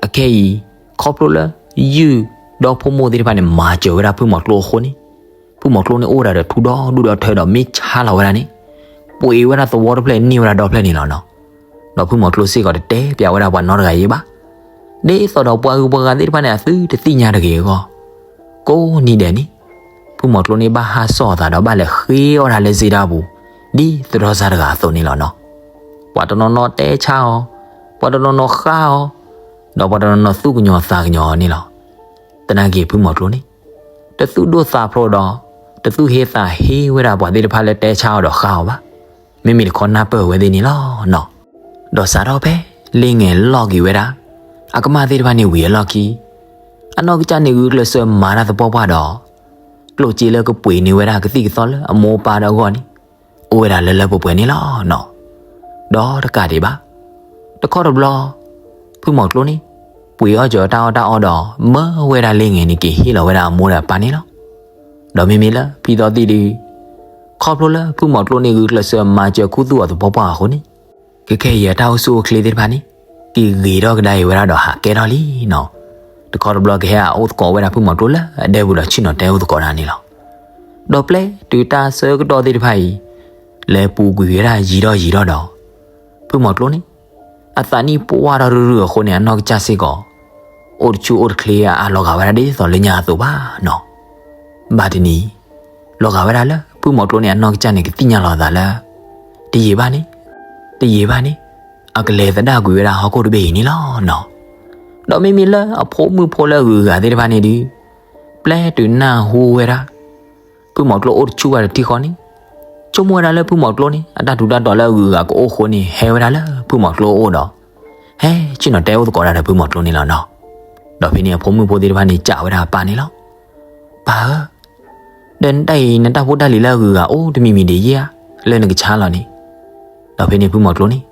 အခဲအံၤ ခီဖျိလၢ ယုၢ်ဒီးဖိမိၢ်သ့ၣ်တဖၣ်န့ၣ် မၤစၢၤဝဲဒၣ်ဖုမီၤကျိအဃိန့ၣ်, ဖုမီၤကျိန့ၣ်အိၣ်ဝဲဒၣ်ဒီးထူဒီဒူၣ်ဒီထၢဒီး မ့ၢ်ဆါလီၤဝဲဒၣ်န့ၣ်, ပှ့ၤဝဲဒၣ်သဝီတဖျၢၣ်န့ၢ်ဝဲဒၣ်ဒီဖျၢၣ်န့ၣ်လီၤနီၤ. ဒီးဖုမီၤကျိစ့ၢ်ကီးတတဲပၠးဝဲဒၣ်ပှၤနီတဂၤအံၤဘၣ်. ဒ်သိးဒီးပှၤဂုၤပှၤဂၤသ့ၣ်တဖၣ်န့ၣ် အသုတသ့ၣ်ညါတဂ့ၤအဂီၢ်, ကိးနံၤဒဲးန့ၣ် ဖုမီၤကျိန့ၣ်ဘၣ်ဟးစိာ်အသးဒီးဘၣ်လဲၤဃ့အီၣ်တၢ်လၢစ့တၢ်ပူၤ, ဒ်သရီစါတဂၤအသိးန့ၣ်လီၤနီၤ. ပှၤတနီၤနီၤတဲဆါအီၤ, ပှၤတနီၤနီၤဃါအီၤ, ဒီးပှၤတနီၤနီၤသူၣ်ကညီၤသးကညီၤအီၤန့ၣ်လီၤ. သနာ်က့ဖုမီၤကျိန့ၣ် တသူၣ်ဒိၣ်သးဖျိးဒီး တသူၣ်ဟ့သးဟ့ဝဲဒၣ်ပှၤသ့ၣ်တဖၣ်လၢတဲဆါအီၤဒီးဃါအီၤဘၣ်. မ့မ့ၢ်တခီနၢ်ပၢၢ်ဝဲသ့ၣ်န့ၣ်လီၤနီၤ. ဒီးစးထီၣ်ဖဲ လ့ငဲၤလီၢ်က့ၤဝဲဒၣ် အကမၢ်သ့ၣ်တဖၣ်န့ၣ်ဝံၤအလီၢ်ခံ အနီၢ်ကစၢ်န့ၣ်ဂုာ်ကျဲးစၢးမၤတၢ်သပှၢ်ပှၢ်ဒီး ကျိၣ်စ့လၢကပှ့ၤန့ၢ်ဝဲဒၣ်ကသံၣ်ကသီလၢအမိၢ်အပၢ်ဒီးအဂီၢ်န့ၣ် အိၣ်ဝဲဒၣ်လၢလၢပှဲၤပှဲၤန့ၣ်လီၤနီၤ. ဒီးတကးဒံးဘၣ်, တခီတဘျီ ဖုမီၤကျိန့ၣ် ပှ့ၤအီၣ်စၢၤတၢ်အီၣ်တၢ်အီဒီး မၢဝဲဒၣ်လ့ငဲၤန့ၣ်က့ၤဟ့ၣ်လီၤဝဲဒၣ်အမိၢ်ဒီးအပၢ်န့ၣ်လီၤ. ဒီးမ့မ့ၢ်လၢဖံသီသံၣ်ဒု ခီဖျိလၢဖုမီၤကျိန့ၣ်ဂုာ်ကျဲးစၢးမၤစၢၤခူသူၣ်အီၤသပှၢ်ပှၢ်အဃိန့ၣ်, ခဲခဲအံၤအတၢ်အိၣ်ဆူၣ်အိၣ်ချ့သ့ၣ်တဖၣ်န့ၣ် က့ၤဂ့ၤထီၣ်ကဒါအံၤဝဲဒၣ်ဒီးဟးကဲထီၣ်လံနီၤ. တခီတဘျီကဟဲအိၣ်သကိးဝဲဒၣ်ဖုမီၤကျိလၢအဒဲပူၤဒီးဆ့ၣ်နီၤတဲအိၣ်သကိးတၢ်န့ၣ်လီၤ. ဒီးပျဲတုၤတၢ်ဆၢကတီၢ်သ့ၣ်တဖၣ်အံၤ လဲၤပူၤကွံာ်ဝဲဒၣ်ယံာ်ထီၣ်ယံာ်ထီၣ်ဒီး ဖုမီၤကျိန့ၣ် အသးနံၣ်ပှၢ်ထီၣ်ရုၢ်ရုၢ်အဃိန့ၣ် အနီၢ်ကစၢ်စ့ၢ်ကီး အိၣ်တဆူၣ်အိၣ်တချ့အါအါလီၤဂာ်ဝဲဒၣ်ဒ်သိးလၢညါအသိးဘၣ်နီၤ. ဘၣ်တနံၤ လီၤဂာ်ဝဲဒၣ်လၢ ဖုမီၤကျိန့ၣ် အနီၢ်ကစၢ်န့ၣ်ကသ့ၣ်ညါလီၤအသးလၢ တယံာ်ဘၣ်န့ၣ်, တယံာ်ဘၣ်န့ၣ် အကလဲၤသဒၣ်ကွံာ်ဝဲဒၣ်ဟီၣ်ခိၣ်တဘ့ၣ်အံၤန့ၣ်လီၤနီၤ. ဒီးမ့မ့ၢ်လၢအဖိမုၣ်ဖိလၢအဂုၤအဂၤသ့ၣ်တဖၣ်န့ၣ်ဒု ပျဲတုၤနၢ်ဟူဝဲဒၣ် ဖုမီၤကျိအိၣ်တဆူၣ်ဘၣ်တထံၣ်ဃီန့ၣ်, ဆိကမိၣ်ဝဲဒၣ်လၢဖုမီၤကျိန့ၣ် အတၢ်ထူးတၢ်တီၤလၢအဂုၤအဂၤကအိၣ်အဃိန့ၣ် ဟဲဝဲဒၣ်လၢဖုမီၤကျိအအိၣ်ဒီး ဟဲဆ့ၣ်နီၤတဲအိၣ်သကိးတၢ်ဒီးဖုမီၤကျိန့ၣ်လီၤနီၤ. ဒီးဖဲန့ၣ်အဖိမုၣ်ဖိသ့ၣ်တဖၣ်န့ၣ် စံးဝဲဒၣ်အပၢ်န့ၣ်လီၤ. ပၢ်ဧၢ, ဒီးနတၢ်အံၤ နတၢ်ဖိတၢ်လံၤလၢအဂုၤအဂၤအိၣ်တမံၤမံၤဒ်ယဲဧါ, လၢနကဆါလီၤန့ၣ်. ဒီးဖဲန့ၣ်ဖုမီၤကျိန့ၣ်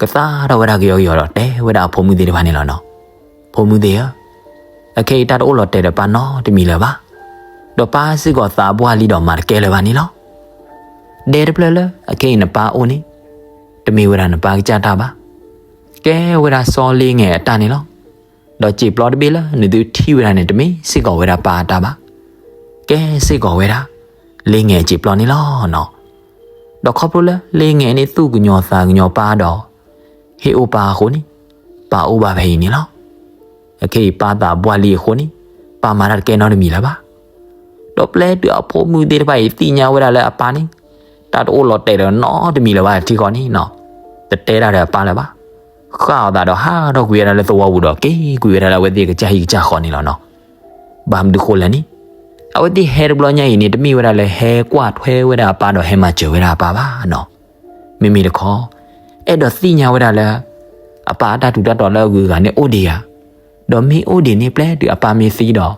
ကသါထီၣ်ဝဲဒၣ်ကယီကယီဒီးတဲဝဲဒၣ်အဖိမုၣ်သ့ၣ်တဖၣ်န့ၣ်လီၤနီၤ. ဖိမုၣ်သ့ၣ်ဧၢ, အခဲအံၤတၢ်တအိၣ်လီၤတဲာ်ဒီးပၢ်နီတမံၤလၢၤဘၣ်. ဒီးပၢ်စ့ၢ်ကီးသးပှၢ်လံဒီးမၤတကဲလၢၤဘၣ်န့ၣ်လီၤ. ဒဲတဖျၢၣ်လၢအခဲအံၤနပၢ်အိၣ်န့ၣ် တမ့ၢ်ဝဲဒၣ်နပၢ်ကစၢ်တၢ်ဘၣ်. ကဲဝဲဒၣ်စီလ့ငဲၤအတၢ်န့ၣ်လီၤ. ဒီးစံာ်ပျီတဘ့ၣ်လၢနသုထံၣ်ဝဲဒၣ်န့ၣ် တမ့ၢ်စ့ၢ်ကီးဝဲဒၣ်ပၢ်အတၢ်ဘၣ်. ကဲစ့ၢ်ကီးဝဲဒၣ် လ့ငဲၤစံာ်ပျီန့ၣ်လီၤနီၤ. ဒီးခီဖျိလၢလ့ငဲၤန့ၣ်သူၣ်ကညီၤသးကညီၤပၢ်ဒီး ဟ့ၣ်အိၣ်ပၢ်အဃိန့ၣ် ပၢ်အိၣ်ဘၣ်ဖဲအံၤန့ၣ်လီၤ. အခဲအံၤပၢ်သးပှၢ်လံအဃိန့ၣ် ပၢ်မၤတၢ်တကဲနီတမံၤလၢၤဘၣ်. ဒီးပျဲတုၤအဖိမုၣ်သ့ၣ်တဖၣ်အံၤသ့ၣ်ညါဝဲဒၣ်လၢအပၢ်န့ၣ် တၢ်တအိၣ်လီၤတဲာ်ဒီးနီတမံၤလၢၤဘၣ်တထံဃီန့ၣ်နီၤ, တတဲတၢ်ဒီးအပၢ်လၢၤဘၣ်. ဃၣ်အီၤသးဒီးဟးထီၣ်ကွံာ်ဝဲဒၣ်လၢသဝီပူၤဒီးက့ၤကွံာ်ဝဲဒၣ်လၢအဝဲသ့ၣ်ကစၢ်ဟံၣ်ကစၢ်ဃီန့ၣ်လီၤနီၤ. ဘၣ်မနုၤဃိလဲၣ်န့ၣ်, အဝဲသ့ၣ်ဟဲတဘျီညါအံၤန့ၣ် တမ့ၢ်ဝဲဒၣ်လၢဟဲကွၢ်ထွဲဝဲဒၣ်အပၢ်ဒီးဟဲမၤစၢၤဝဲဒၣ်အပၢ်ဘၣ်နီၤ. မ့မ့ၢ်တခီ အဲၣ်ဒိးသ့ၣ်ညါဝဲဒၣ်လၢ အပၢ်အတၢ်ထူးတၢ်တီၤလၢအဂုၤအဂၤန့ၣ်အိၣ်ဒံးဧါ. ဒီးမ့ၢ်အိၣ်ဒံးန့ၣ် ပျဲတုၤအပၢ်မ့ၢ်သံဒီး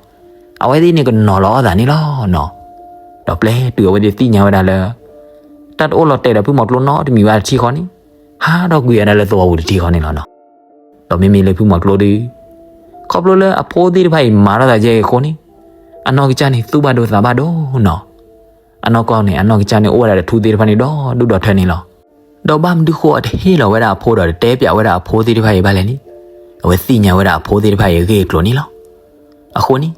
အဝဲသ့ၣ်န့ၣ်ကနီၤလီၤအီၣ်သးန့ၣ်လီၤနီၤ. ဒီးပျဲတုၤအဝဲသ့ၣ်သ့ၣ်ညါဝဲဒၣ်လၢ တၢ်တအိၣ်လီၤတဲာ်ဒီးဖုမီၤကျိနီတမံၤဘၣ်တထံဃီန့ၣ် ဟးထီၣ်ကွံာ်ဝဲဒၣ်လၢသဝီပူၤတထံဃီန့ၣ်လီၤနီၤ. ဒီးမ့မ့ၢ်လၢဖုမီၤကျိဒီး ခီဖျိလၢအဖိသ့ၣ်တဖၣ်အံၤမၤထီၣ်သးယဲအံၤအဃိန့ၣ် အနီၢ်ကစၢ်န့ၣ်သူၣ်ဘၣ်ဒိသးဘၣ်ဒိနီၤ. အနီၢ်ကီၢ်န့ၣ် အနီၢ်ကစၢ်န့ၣ်အိၣ်ဝဲဒၣ်ဒီးထူသ့ၣ်တဖၣ်န့ၣ်ဒီဒူၣ်ဒီထၢန့ၣ်လီၤ. ဒီးဘၣ်မနုၤဃိအတဟ့ၣ်လီၤဝဲဒၣ်အဖိဒီးတတဲပၠးဝဲဒၣ်အဖိသ့ၣ်တဖၣ်အံၤဘၣ်လဲၣ်န့ၣ်, အဝဲသ့ၣ်ညါဝဲဒၣ်အဖိသ့ၣ်တဖၣ်အံၤအဂ့ၢ်အကျိၤန့ၣ်လီၤ. အဃိန့ၣ်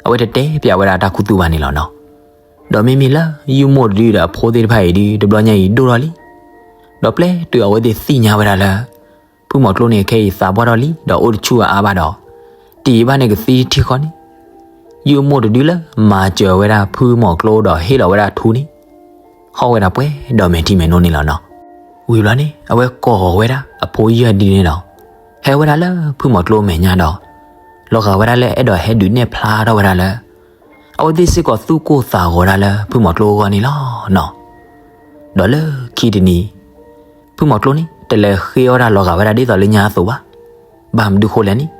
အဝဲတတဲပၠးဝဲဒၣ်အတၢ်ခူသူၣ်ဘၣ်န့ၣ်လီၤနီၤ. ဒီးမ့မ့ၢ်လၢယုၢ်မိၢ်တဒုဒီးအဖိသ့ၣ်တဖၣ်အံၤဒု တဘျီညါအံၤဒိၣ်ထီၣ်လံ. ဒီးပျဲတုၤအဝဲသ့ၣ်သ့ၣ်ညါဝဲဒၣ်လၢ ဖုမီၤကျိန့ၣ်ခဲအံၤသးပှၢ်ထီၣ်လံ ဒီးအိၣ်တဆူၣ်အအါဘၣ်ဒီး တယံာ်ဘၣ်န့ၣ်ကသံတထံဃီန့ၣ် ယုၢ်မိၢ်တဒုလၢမၤစၢၤဝဲဒၣ်ဖုမီၤကျိဒီးဟ့ၣ်လီၤဝဲဒၣ်ထူန့ၣ် ဟီၣ်ဝဲဒၣ်ပှဲၤဒီးမဲာ်ထံမဲာ်နိန့ၣ်လီၤနီၤ. ဝံၤဘျီန့ၣ် အဝဲကိးဝဲဒၣ်အဖိယဲၢ်ဒုန့ၣ်ဒီး ဟဲဝဲဒၣ်လၢဖုမီၤကျိမဲာ်ညါဒီး လီၤဂာ်ဝဲဒၣ်လၢအဲၣ်ဒိးဟဲဒုးနဲၣ်ဖျါထီၣ်ဝဲဒၣ်လၢ အဝဲသ့ၣ်စ့ၢ်ကီးသူၣ်ကိၢ်သးဂီၤဒၣ်လၢဖုမီၤကျိအဂီၢ်န့ၣ်လီၤနီၤ. ဒီးလၢခံတနံၤ ဖုမီၤကျိန့ၣ် တလဲၤဃ့အီၣ်တၢ်လီၤဂာ်ဝဲဒၣ်ဒ်သိးလၢညါအသိးဘၣ်. ဘၣ်မနုၤဃိလဲၣ်န့ၣ်,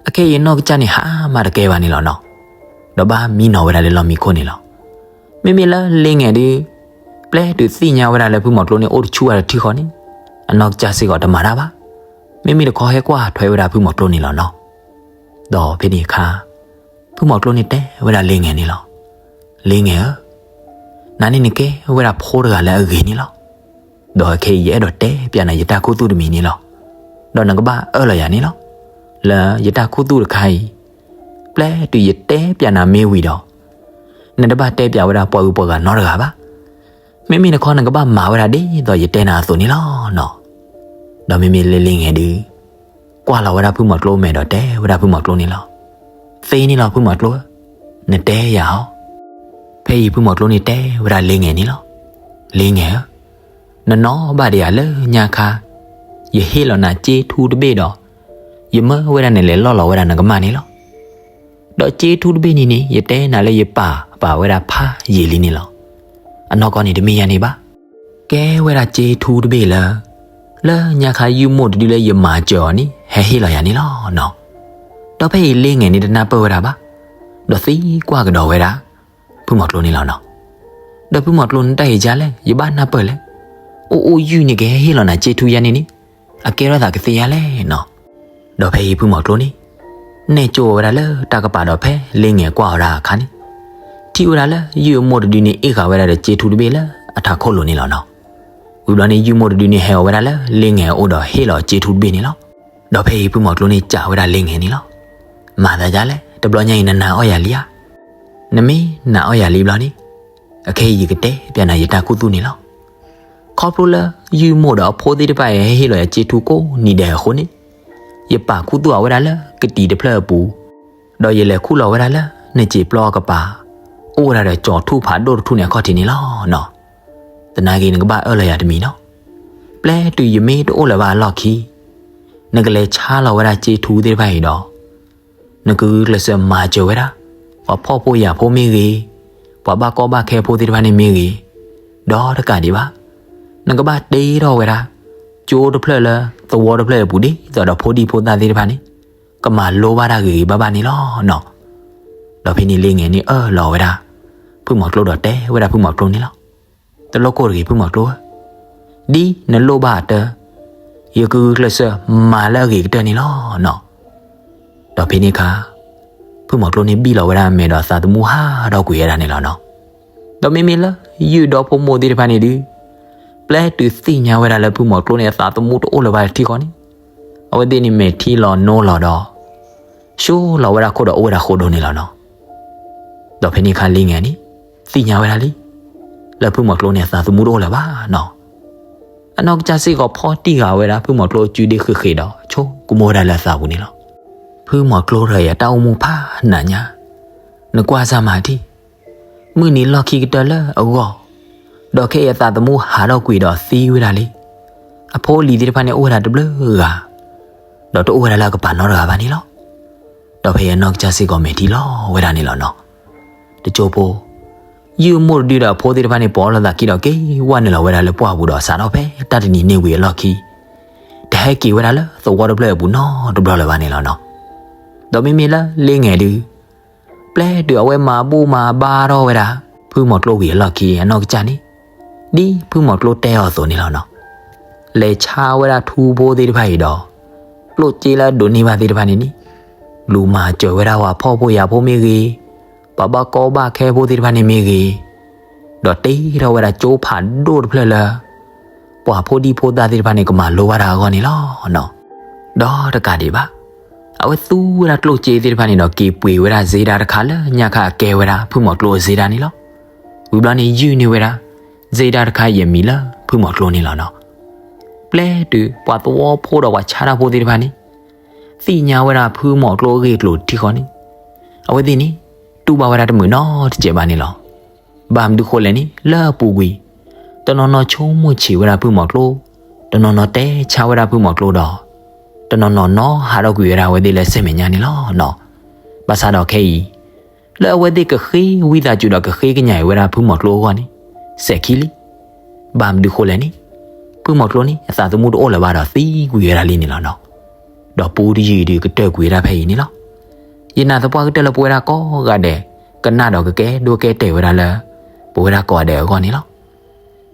အခဲအံၤအနီၢ်ကစၢ်န့ၣ်ဟးမးတကဲဘၣ်န့ၣ်လီၤနီၤ. ဒီးဘၣ်မံနီၤဝဲဒၣ်လၢလီၢ်မံခိၣ်န့ၣ်လီၤ. မ့မ့ၢ်လၢလ့ငဲၤဒုး ပျဲတုၤသ့ၣ်ညါဝဲဒၣ်လၢဖုမီၤကျိန့ၣ်အိၣ်တဆူၣ်ဝဲတထံၣ်ဃီန့ၣ်, အနီၢ်ကစၢ်စ့ၢ်ကီးတမၤတၢ်ဘၣ်. မ့မ့ၢ်တခီဟဲကွၢ်ထွဲဝဲဒၣ်ဖုမီၤကျိန့ၣ်လီၤနီၤ. ဒီးဖဲန့ၣ်အခါ ဖုမီၤကျိန့ၣ်တဲဝဲဒၣ်လ့ငဲၤန့ၣ်လီၤ. လ့ငဲၤဧၢ, နၤန့ၣ်နကဲဝဲဒၣ်ဖိတဂၤလၢအဂ့ၤန့ၣ်လီၤ. ဒီးခဲအံၤယအဲၣ်ဒိးတဲပျးနၤယတၢ်ခူသူၣ်တမံၤန့ၣ်လီၤ. ဒီးနကဘၣ်အၢၣ်လီၤယၤန့ၣ်လီၤ. လၢယတၢ်ခူသူၣ်တခါအံၤ, ပျဲတုၤယတဲပျးနၤမ့ၢ်ဝံၤဒီး, နတဘၣ်တဲပျးဝဲဒၣ်ပှၤဂုၤပှၤဂၤနီတဂၤဘၣ်. မ့မ့ၢ်တခီနကဘၣ်မၤဝဲဒၣ်ဒ်သိးယတဲနၤအသိးန့ၣ်လီၤနီၤ. ဒီးမ့မ့ၢ်လ့လ့ငဲၤဒုး ကွၢ်လီၤဝဲဒၣ်ဖုမီၤကျိမဲာ်ဒီးတဲဝဲဒၣ်ဖုမီၤကျိန့ၣ်လီၤ. သ့န့ၣ်လီၤဖုမီၤကျိဧၢ, နတဲယၤဧါ. ဖဲအံၤဖုမီၤကျိန့ၣ်တဲဝဲဒၣ်လ့ငဲၤန့ၣ်လီၤ. လ့ငဲၤဧၢ, နနီၣ်ဘၣ်ဒံးဧါလၢညါခါ, ယဟ့ၣ်လီၤနၤစ့ထူတဘ့ၣ်ဒီး, ယမၢဝဲဒၣ်နလဲၤလီၢ်လီၤဝဲဒၣ်နကမၢ်န့ၣ်လီၤ. ဒီးစ့ထူတဘ့ၣ်န့ၣ်န့ၣ် ယတဲနၤလၢယပာ်ပာ်ဝဲဒၣ်ဖးယံာ်လံန့ၣ်လီၤ. အနီၢ်ကီၢ်န့ၣ်တမ့ၢ်ယၤန့ၣ်ဘၣ်. ကဲဝဲဒၣ်စ့ထူတဘ့ၣ်လၢ လၢညါခါယုၢ်မိၢ်တဒုလၢယမၤစၢၤအီၤန့ၣ် ဟဲဟ့ၣ်လီၤယၤန့ၣ်လီၤနီၤ. ဒီးဖဲအံၤလ့ငဲၤန့ၣ်တနၢ်ပၢၢ်ဝဲဒၣ်ဘၣ်, ဒီးသံကွၢ်ကဒီးဝဲဒၣ် ဖုမီၤကျိန့ၣ်လီၤနီၤ. ဒီးဖုမီၤကျိန့ၣ်တၢ်အံၤယါလဲၣ် ယဘၣ်နၢ်ပၢၢ်လဲၣ်, အိၣ်အိၣ်ယုၢ်န့ၣ်ကဟဲဟ့ၣ်လီၤနၤစ့ထူယါန့ၣ်န့ၣ်, အကဲထီၣ်သးကသ့ယါလဲၣ်နီၤ. ဒီးဖဲအံၤဖုမီၤကျိန့ၣ် နဲၣ်ကၠိဝဲဒၣ်လၢတၢ်ကပၤဒီးဖဲလ့ငဲၤကွၢ်အီၤဒၣ်အခါန့ၣ်, ထံၣ်ဝဲဒၣ်လၢယုၢ်အမိၢ်တဒုန့ၣ် အ့ၣ်ဃာ်ဝဲဒၣ်ဒီးစ့ထူတဘ့ၣ်လၢအထးခိၣ်လိၤန့ၣ်လီၤနီၤ. ဝံၤဘျီန့ၣ် ယုၢ်မိၢ်တဒုန့ၣ်ဟဲအီၤဝဲဒၣ်လၢလ့ငဲၤအအိၣ်ဒီးဟ့ၣ်လီၤစ့ထူတဘ့ၣ်န့ၣ်လီၤ. ဒီးဖဲအံၤဖုမီၤကျိန့ၣ်စံးဝဲဒၣ်လ့ငဲၤန့ၣ်လီၤ. မၤသးဒ်လဲၣ်, တဘျီညါအံၤနနာ်အီၣ်ယၤလံဧါ. နမ့ၢ်နာ်အီၣ်ယၤလံဘျီန့ၣ်, အခဲအံၤယကတဲပျးနၤယတၢ်ခူသူၣ်န့ၣ်လီၤ. ခီဖျိလၢယုၢ်မိၢ်ဒီးအဖိသ့ၣ်တဖၣ်အံၤဟဲဟ့ၣ်လီၤယၤစ့ထူကိးနံၤဒဲးအဃိန့ၣ်, ယပာ်ခူသူၣ်အဝဲဒၣ်လၢကတံၤတဖျၢၣ်အပူၤ, ဒီးယလဲၤခူၣ်လီၤဝဲဒၣ်လၢနစံာ်ပျီအကပၤ, အိၣ်ဝဲဒၣ်ဒီးကၠီၤထူၣ်ဖးဒိၣ်တထူၣ်န့ၣ်အခီၣ်ထံးန့ၣ်လီၤနီၤ. သနာ်က့နကဘၣ်အၢၣ်လီၤယၤတမံၤနီၤ. ပျဲတုၤယမ့ၢ်တအိၣ်လၢၤဘၣ်အလီၢ်ခံ, နကလဲၤဆါလီၤဝဲဒၣ်စ့ထူသ့ၣ်တဖၣ်အံၤဒီး နကဂုာ်ကျဲးစၢးမၤစၢၤဝဲဒၣ် ပှၤဖှီၣ်ဖိယာ်ဖိမ့ၢ်ဂ့ၤ, ပှၤဘၣ်ကီဘၣ်ခဲဖိသ့ၣ်တဖၣ်န့ၣ်မ့ၢ်ဂ့ၤ, ဒီးတကးဒံးဘၣ်, နကဘၣ်တ့ထီၣ်ဝဲဒၣ် ကၠိတဖျၢၣ်လၢသဝီတဖျၢၣ်အပူၤ ဒ်သိးဒီးဖိဒံဖိသၣ်သ့ၣ်တဖၣ်န့ၣ် ကမၤလိဘၣ်တၢ်ဂ့ၤဂ့ၤဘၣ်ဘၣ်န့ၣ်လီၤနီၤ. ဒီးဖဲန့ၣ်လ့ငဲၤန့ၣ်အၢၣ်လီၤဝဲဒၣ် ဖုမီၤကျိဒီးတဲဝဲဒၣ်ဖုမီၤကျိန့ၣ်လီၤ. တလိၣ်ကိၢ်တဂ့ၤဖုမီၤကျိဧၢ, ဒ်နလိၣ်ဘၣ်အတၢ်, ယကဂုာ်ကျဲးစၢးမၤလၢအဂ့ၤကတၢၢ်န့ၣ်လီၤနီၤ. ဒီးဖဲန့ၣ်အခါ ဖုမီၤကျိန့ၣ်ဘံၣ်လီၤဝဲဒၣ်အမဲာ်ဒီးသးသမူဟးထီၣ်ကွံာ်ဝဲဒၣ်န့ၣ်လီၤနီၤ. ဒီးမ့မ့ၢ်လၢယုၢ်ဒီဖိမိၢ်သ့ၣ်တဖၣ်န့ၣ်ဒုး ပျဲတုၤသ့ၣ်ညါဝဲဒၣ်လၢဖုမီၤကျိန့ၣ်အသးသမူတအိၣ်လၢၤဘၣ်တထံၣ်ဃီန့ၣ်, အဝဲသ့ၣ်န့ၣ်မဲာ်ထံလီၤနိလီၤဒီး ဆှိလီၤဝဲဒၣ်ခိၣ်ဒီးအိၣ်ဝဲဒၣ်ဃိဒိၣ်န့ၣ်လီၤနီၤ. ဒီးဖဲန့ၣ်အခါလ့ငဲၤန့ၣ် သ့ၣ်ညါဝဲဒၣ်လံ လၢဖုမီၤကျိန့ၣ်အသးသမူတအိၣ်လၢၤဘၣ်နီၤ. အနီၢ်ကစၢ်စ့ၢ်ကီးဖီၣ်တံၢ်ဃာ်ဝဲဒၣ်ဖုမီၤကျိအစုဒ့ဃ့ၢ်ဃ့ၢ်ဒီး ဆိကမိၣ်ဝဲဒၣ်လၢအသးပူၤန့ၣ်လီၤ. ဖုမီၤကျိတဂၤအံၤအတၢ်အိၣ်မူဖးနးညါ, နကွၢ်စၢ်မၤထံၣ် မုၢ်နံၤလီၢ်ခံကတၢၢ်လၢအဂီၢ်, ဒီးခဲအံၤအသးသမူဟးထီၣ်ကွံာ်ဒီးသံဝဲဒၣ်လံ. အဖိအလံၤသ့ၣ်တဖၣ်န့ၣ်အိၣ်ဝဲဒၣ်တဘျုးဂၤ, ဒီးတအိၣ်ဝဲဒၣ်လၢအကပၤနီတဂၤဘၣ်န့ၣ်လီၤ. ဒီးဖဲအံၤအနီၢ်ကစၢ်စ့ၢ်ကီးမဲာ်ထံလီၤဝဲဒၣ်န့ၣ်လီၤနီၤ. တကၠိဖိ ယုၢ်အမိၢ်တဒုဒီးအဖိသ့ၣ်တဖၣ်န့ၣ် ပိာ်အီၤလီၤသးခံဒီးက့ၤဝဲနုာ်လီၤဝဲဒၣ်လၢပှၢ်ပူၤဒီးစးထီၣ်ဖဲတၢ်တနံၤန့ၣ်ဝံၤအလီၢ်ခံ တဟဲက့ၤဝဲဒၣ်လၢသဝီတဖျၢၣ်အပူၤနီတဘျီလၢၤဘၣ်န့ၣ်လီၤနီၤ. ဒီးမ့မ့ၢ်လၢလ့ငဲၤဒု ပျဲတုၤအဝဲမၤဘူၣ်မၤဘါထီၣ်ဝဲဒၣ် ဖုမီၤကျိဝံၤအလီၢ်ခံအနီၢ်ကစၢ်န့ၣ် ဒ်ဖုမီၤကျိတဲအီၤအသိးန့ၣ်လီၤနီၤ. လဲၤဆါဝဲဒၣ်ထူဖိသ့ၣ်တဖၣ်အံၤဒီး ကျိၣ်စ့လၢအဒိးန့ၢ်ဘၣ်သ့ၣ်တဖၣ်န့ၣ်န့ၣ် လူၤမၤစၢၤဝဲဒၣ်ပှၤဖှီၣ်ဖိယာ်ဖိမ့ၢ်ဂ့ၤ, ပှၤဘၣ်ကီဘၣ်ခဲဖိသ့ၣ်တဖၣ်န့ၣ်မ့ၢ်ဂ့ၤ, ဒီးတ့ထီၣ်ဝဲဒၣ်ကၠိဖးဒိၣ်တဖျၢၣ်လၢ ပှၤဖိဒံဖိသၣ်သ့ၣ်တဖၣ်န့ၣ် ကမၤလိဘၣ်တၢ်အဂီၢ်န့ၣ်လီၤနီၤ. ဒီးတကးဒံးဘၣ်, အဝဲသူဝဲဒၣ်ကျိၣ်စ့သ့ၣ်တဖၣ်န့ၣ်ဒီး က့ၤပှ့ၤဝဲဒၣ်စ့ဒၣ်တခါလၢညါခါအကဲဝဲဒၣ်ဖုမီၤကျိအစ့ဒၣ်န့ၣ်လီၤ. ဝံၤဘျီန့ၣ် ယုၢ်န့ၢ်ဝဲဒၣ် စ့ဒၣ်တခါအံၤအမံၤလၢဖုမီၤကျိန့ၣ်လီၤနီၤ. ပျဲတုၤပှၤသဝီဖိဒီးပှၤဆါတၢ်ဖိသ့ၣ်တဖၣ်န့ၣ် သ့ၣ်ညါဝဲဒၣ်ဖုမီၤကျိအဂ့ၢ်အကျိၤတထံၣ်ဃီန့ၣ် အဝဲသ့ၣ်န့ၣ် တူၢ်ဘၣ်ဝဲဒၣ်တမုာ်နီတစဲးဘၣ်န့ၣ်လီၤ. ဘၣ်မနုၤဃိလဲၣ်န့ၣ် လၢအပူၤကွံာ် တနီၤနီၤဆိကမိၣ်ဆံးဝဲဒၣ်ဖုမီၤကျိ, တနီၤနီၤတဲဆါဝဲဒၣ်ဖုမီၤကျိဒီး တနီၤနီၤနီၤဟးထီၣ်ကွံာ်ဝဲဒၣ်အဝဲသ့ၣ်လၢစဲမဲာ်ညါန့ၣ်လီၤနီၤ. ဘၣ်ဆၣ်ဒီးခဲအံၤ လၢအဝဲသ့ၣ်ကဃ့ဝံသးစူၤဒီးကဃ့ကညးအံၤဝဲဒၣ်ဖုမီၤကျိအဂီၢ်န့ၣ် စဲးခံလံ. ဘၣ်မနုၤဃိလဲၣ်န့ၣ် ဖုမီၤကျိန့ၣ် အသးသမူတအိၣ်လၢၤဘၣ်ဒီးသံကွံာ်ဝဲဒၣ်လံန့ၣ်လီၤနီၤ. ဒီးပူတယုၢ်အံၤဒုးကတၢၢ်ကွံာ်ဝဲဒၣ်ဖဲအံၤန့ၣ်လီၤ. ယနာ်သပှၢ်ကတၢၢ်လၢပဝဲဒၣ်ကိးဂၤဒဲး ကနၣ်ဒီးကကဲဒိကဲတဲာ်ဝဲဒၣ်လၢ ပဝဲဒၣ်ကိးဂၤဒဲးအဂီၢ်န့ၣ်လီၤ.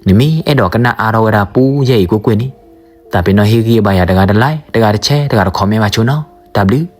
နမ့ၢ်အဲၣ်ဒိးကနၣ်အါထီၣ်ဝဲဒၣ်ပူယဲၢ်အံၤကွ့ၢ်ကွ့ၢ်န့ၣ် သးပ့ၤနီၣ်ဟ့ၣ်ဂံၢ်ဘါယၤတဂၤတlike, တဂၤတshare, တဂၤတcommentဘၣ်ဆိနီၤ. တၢ်ဘျုး.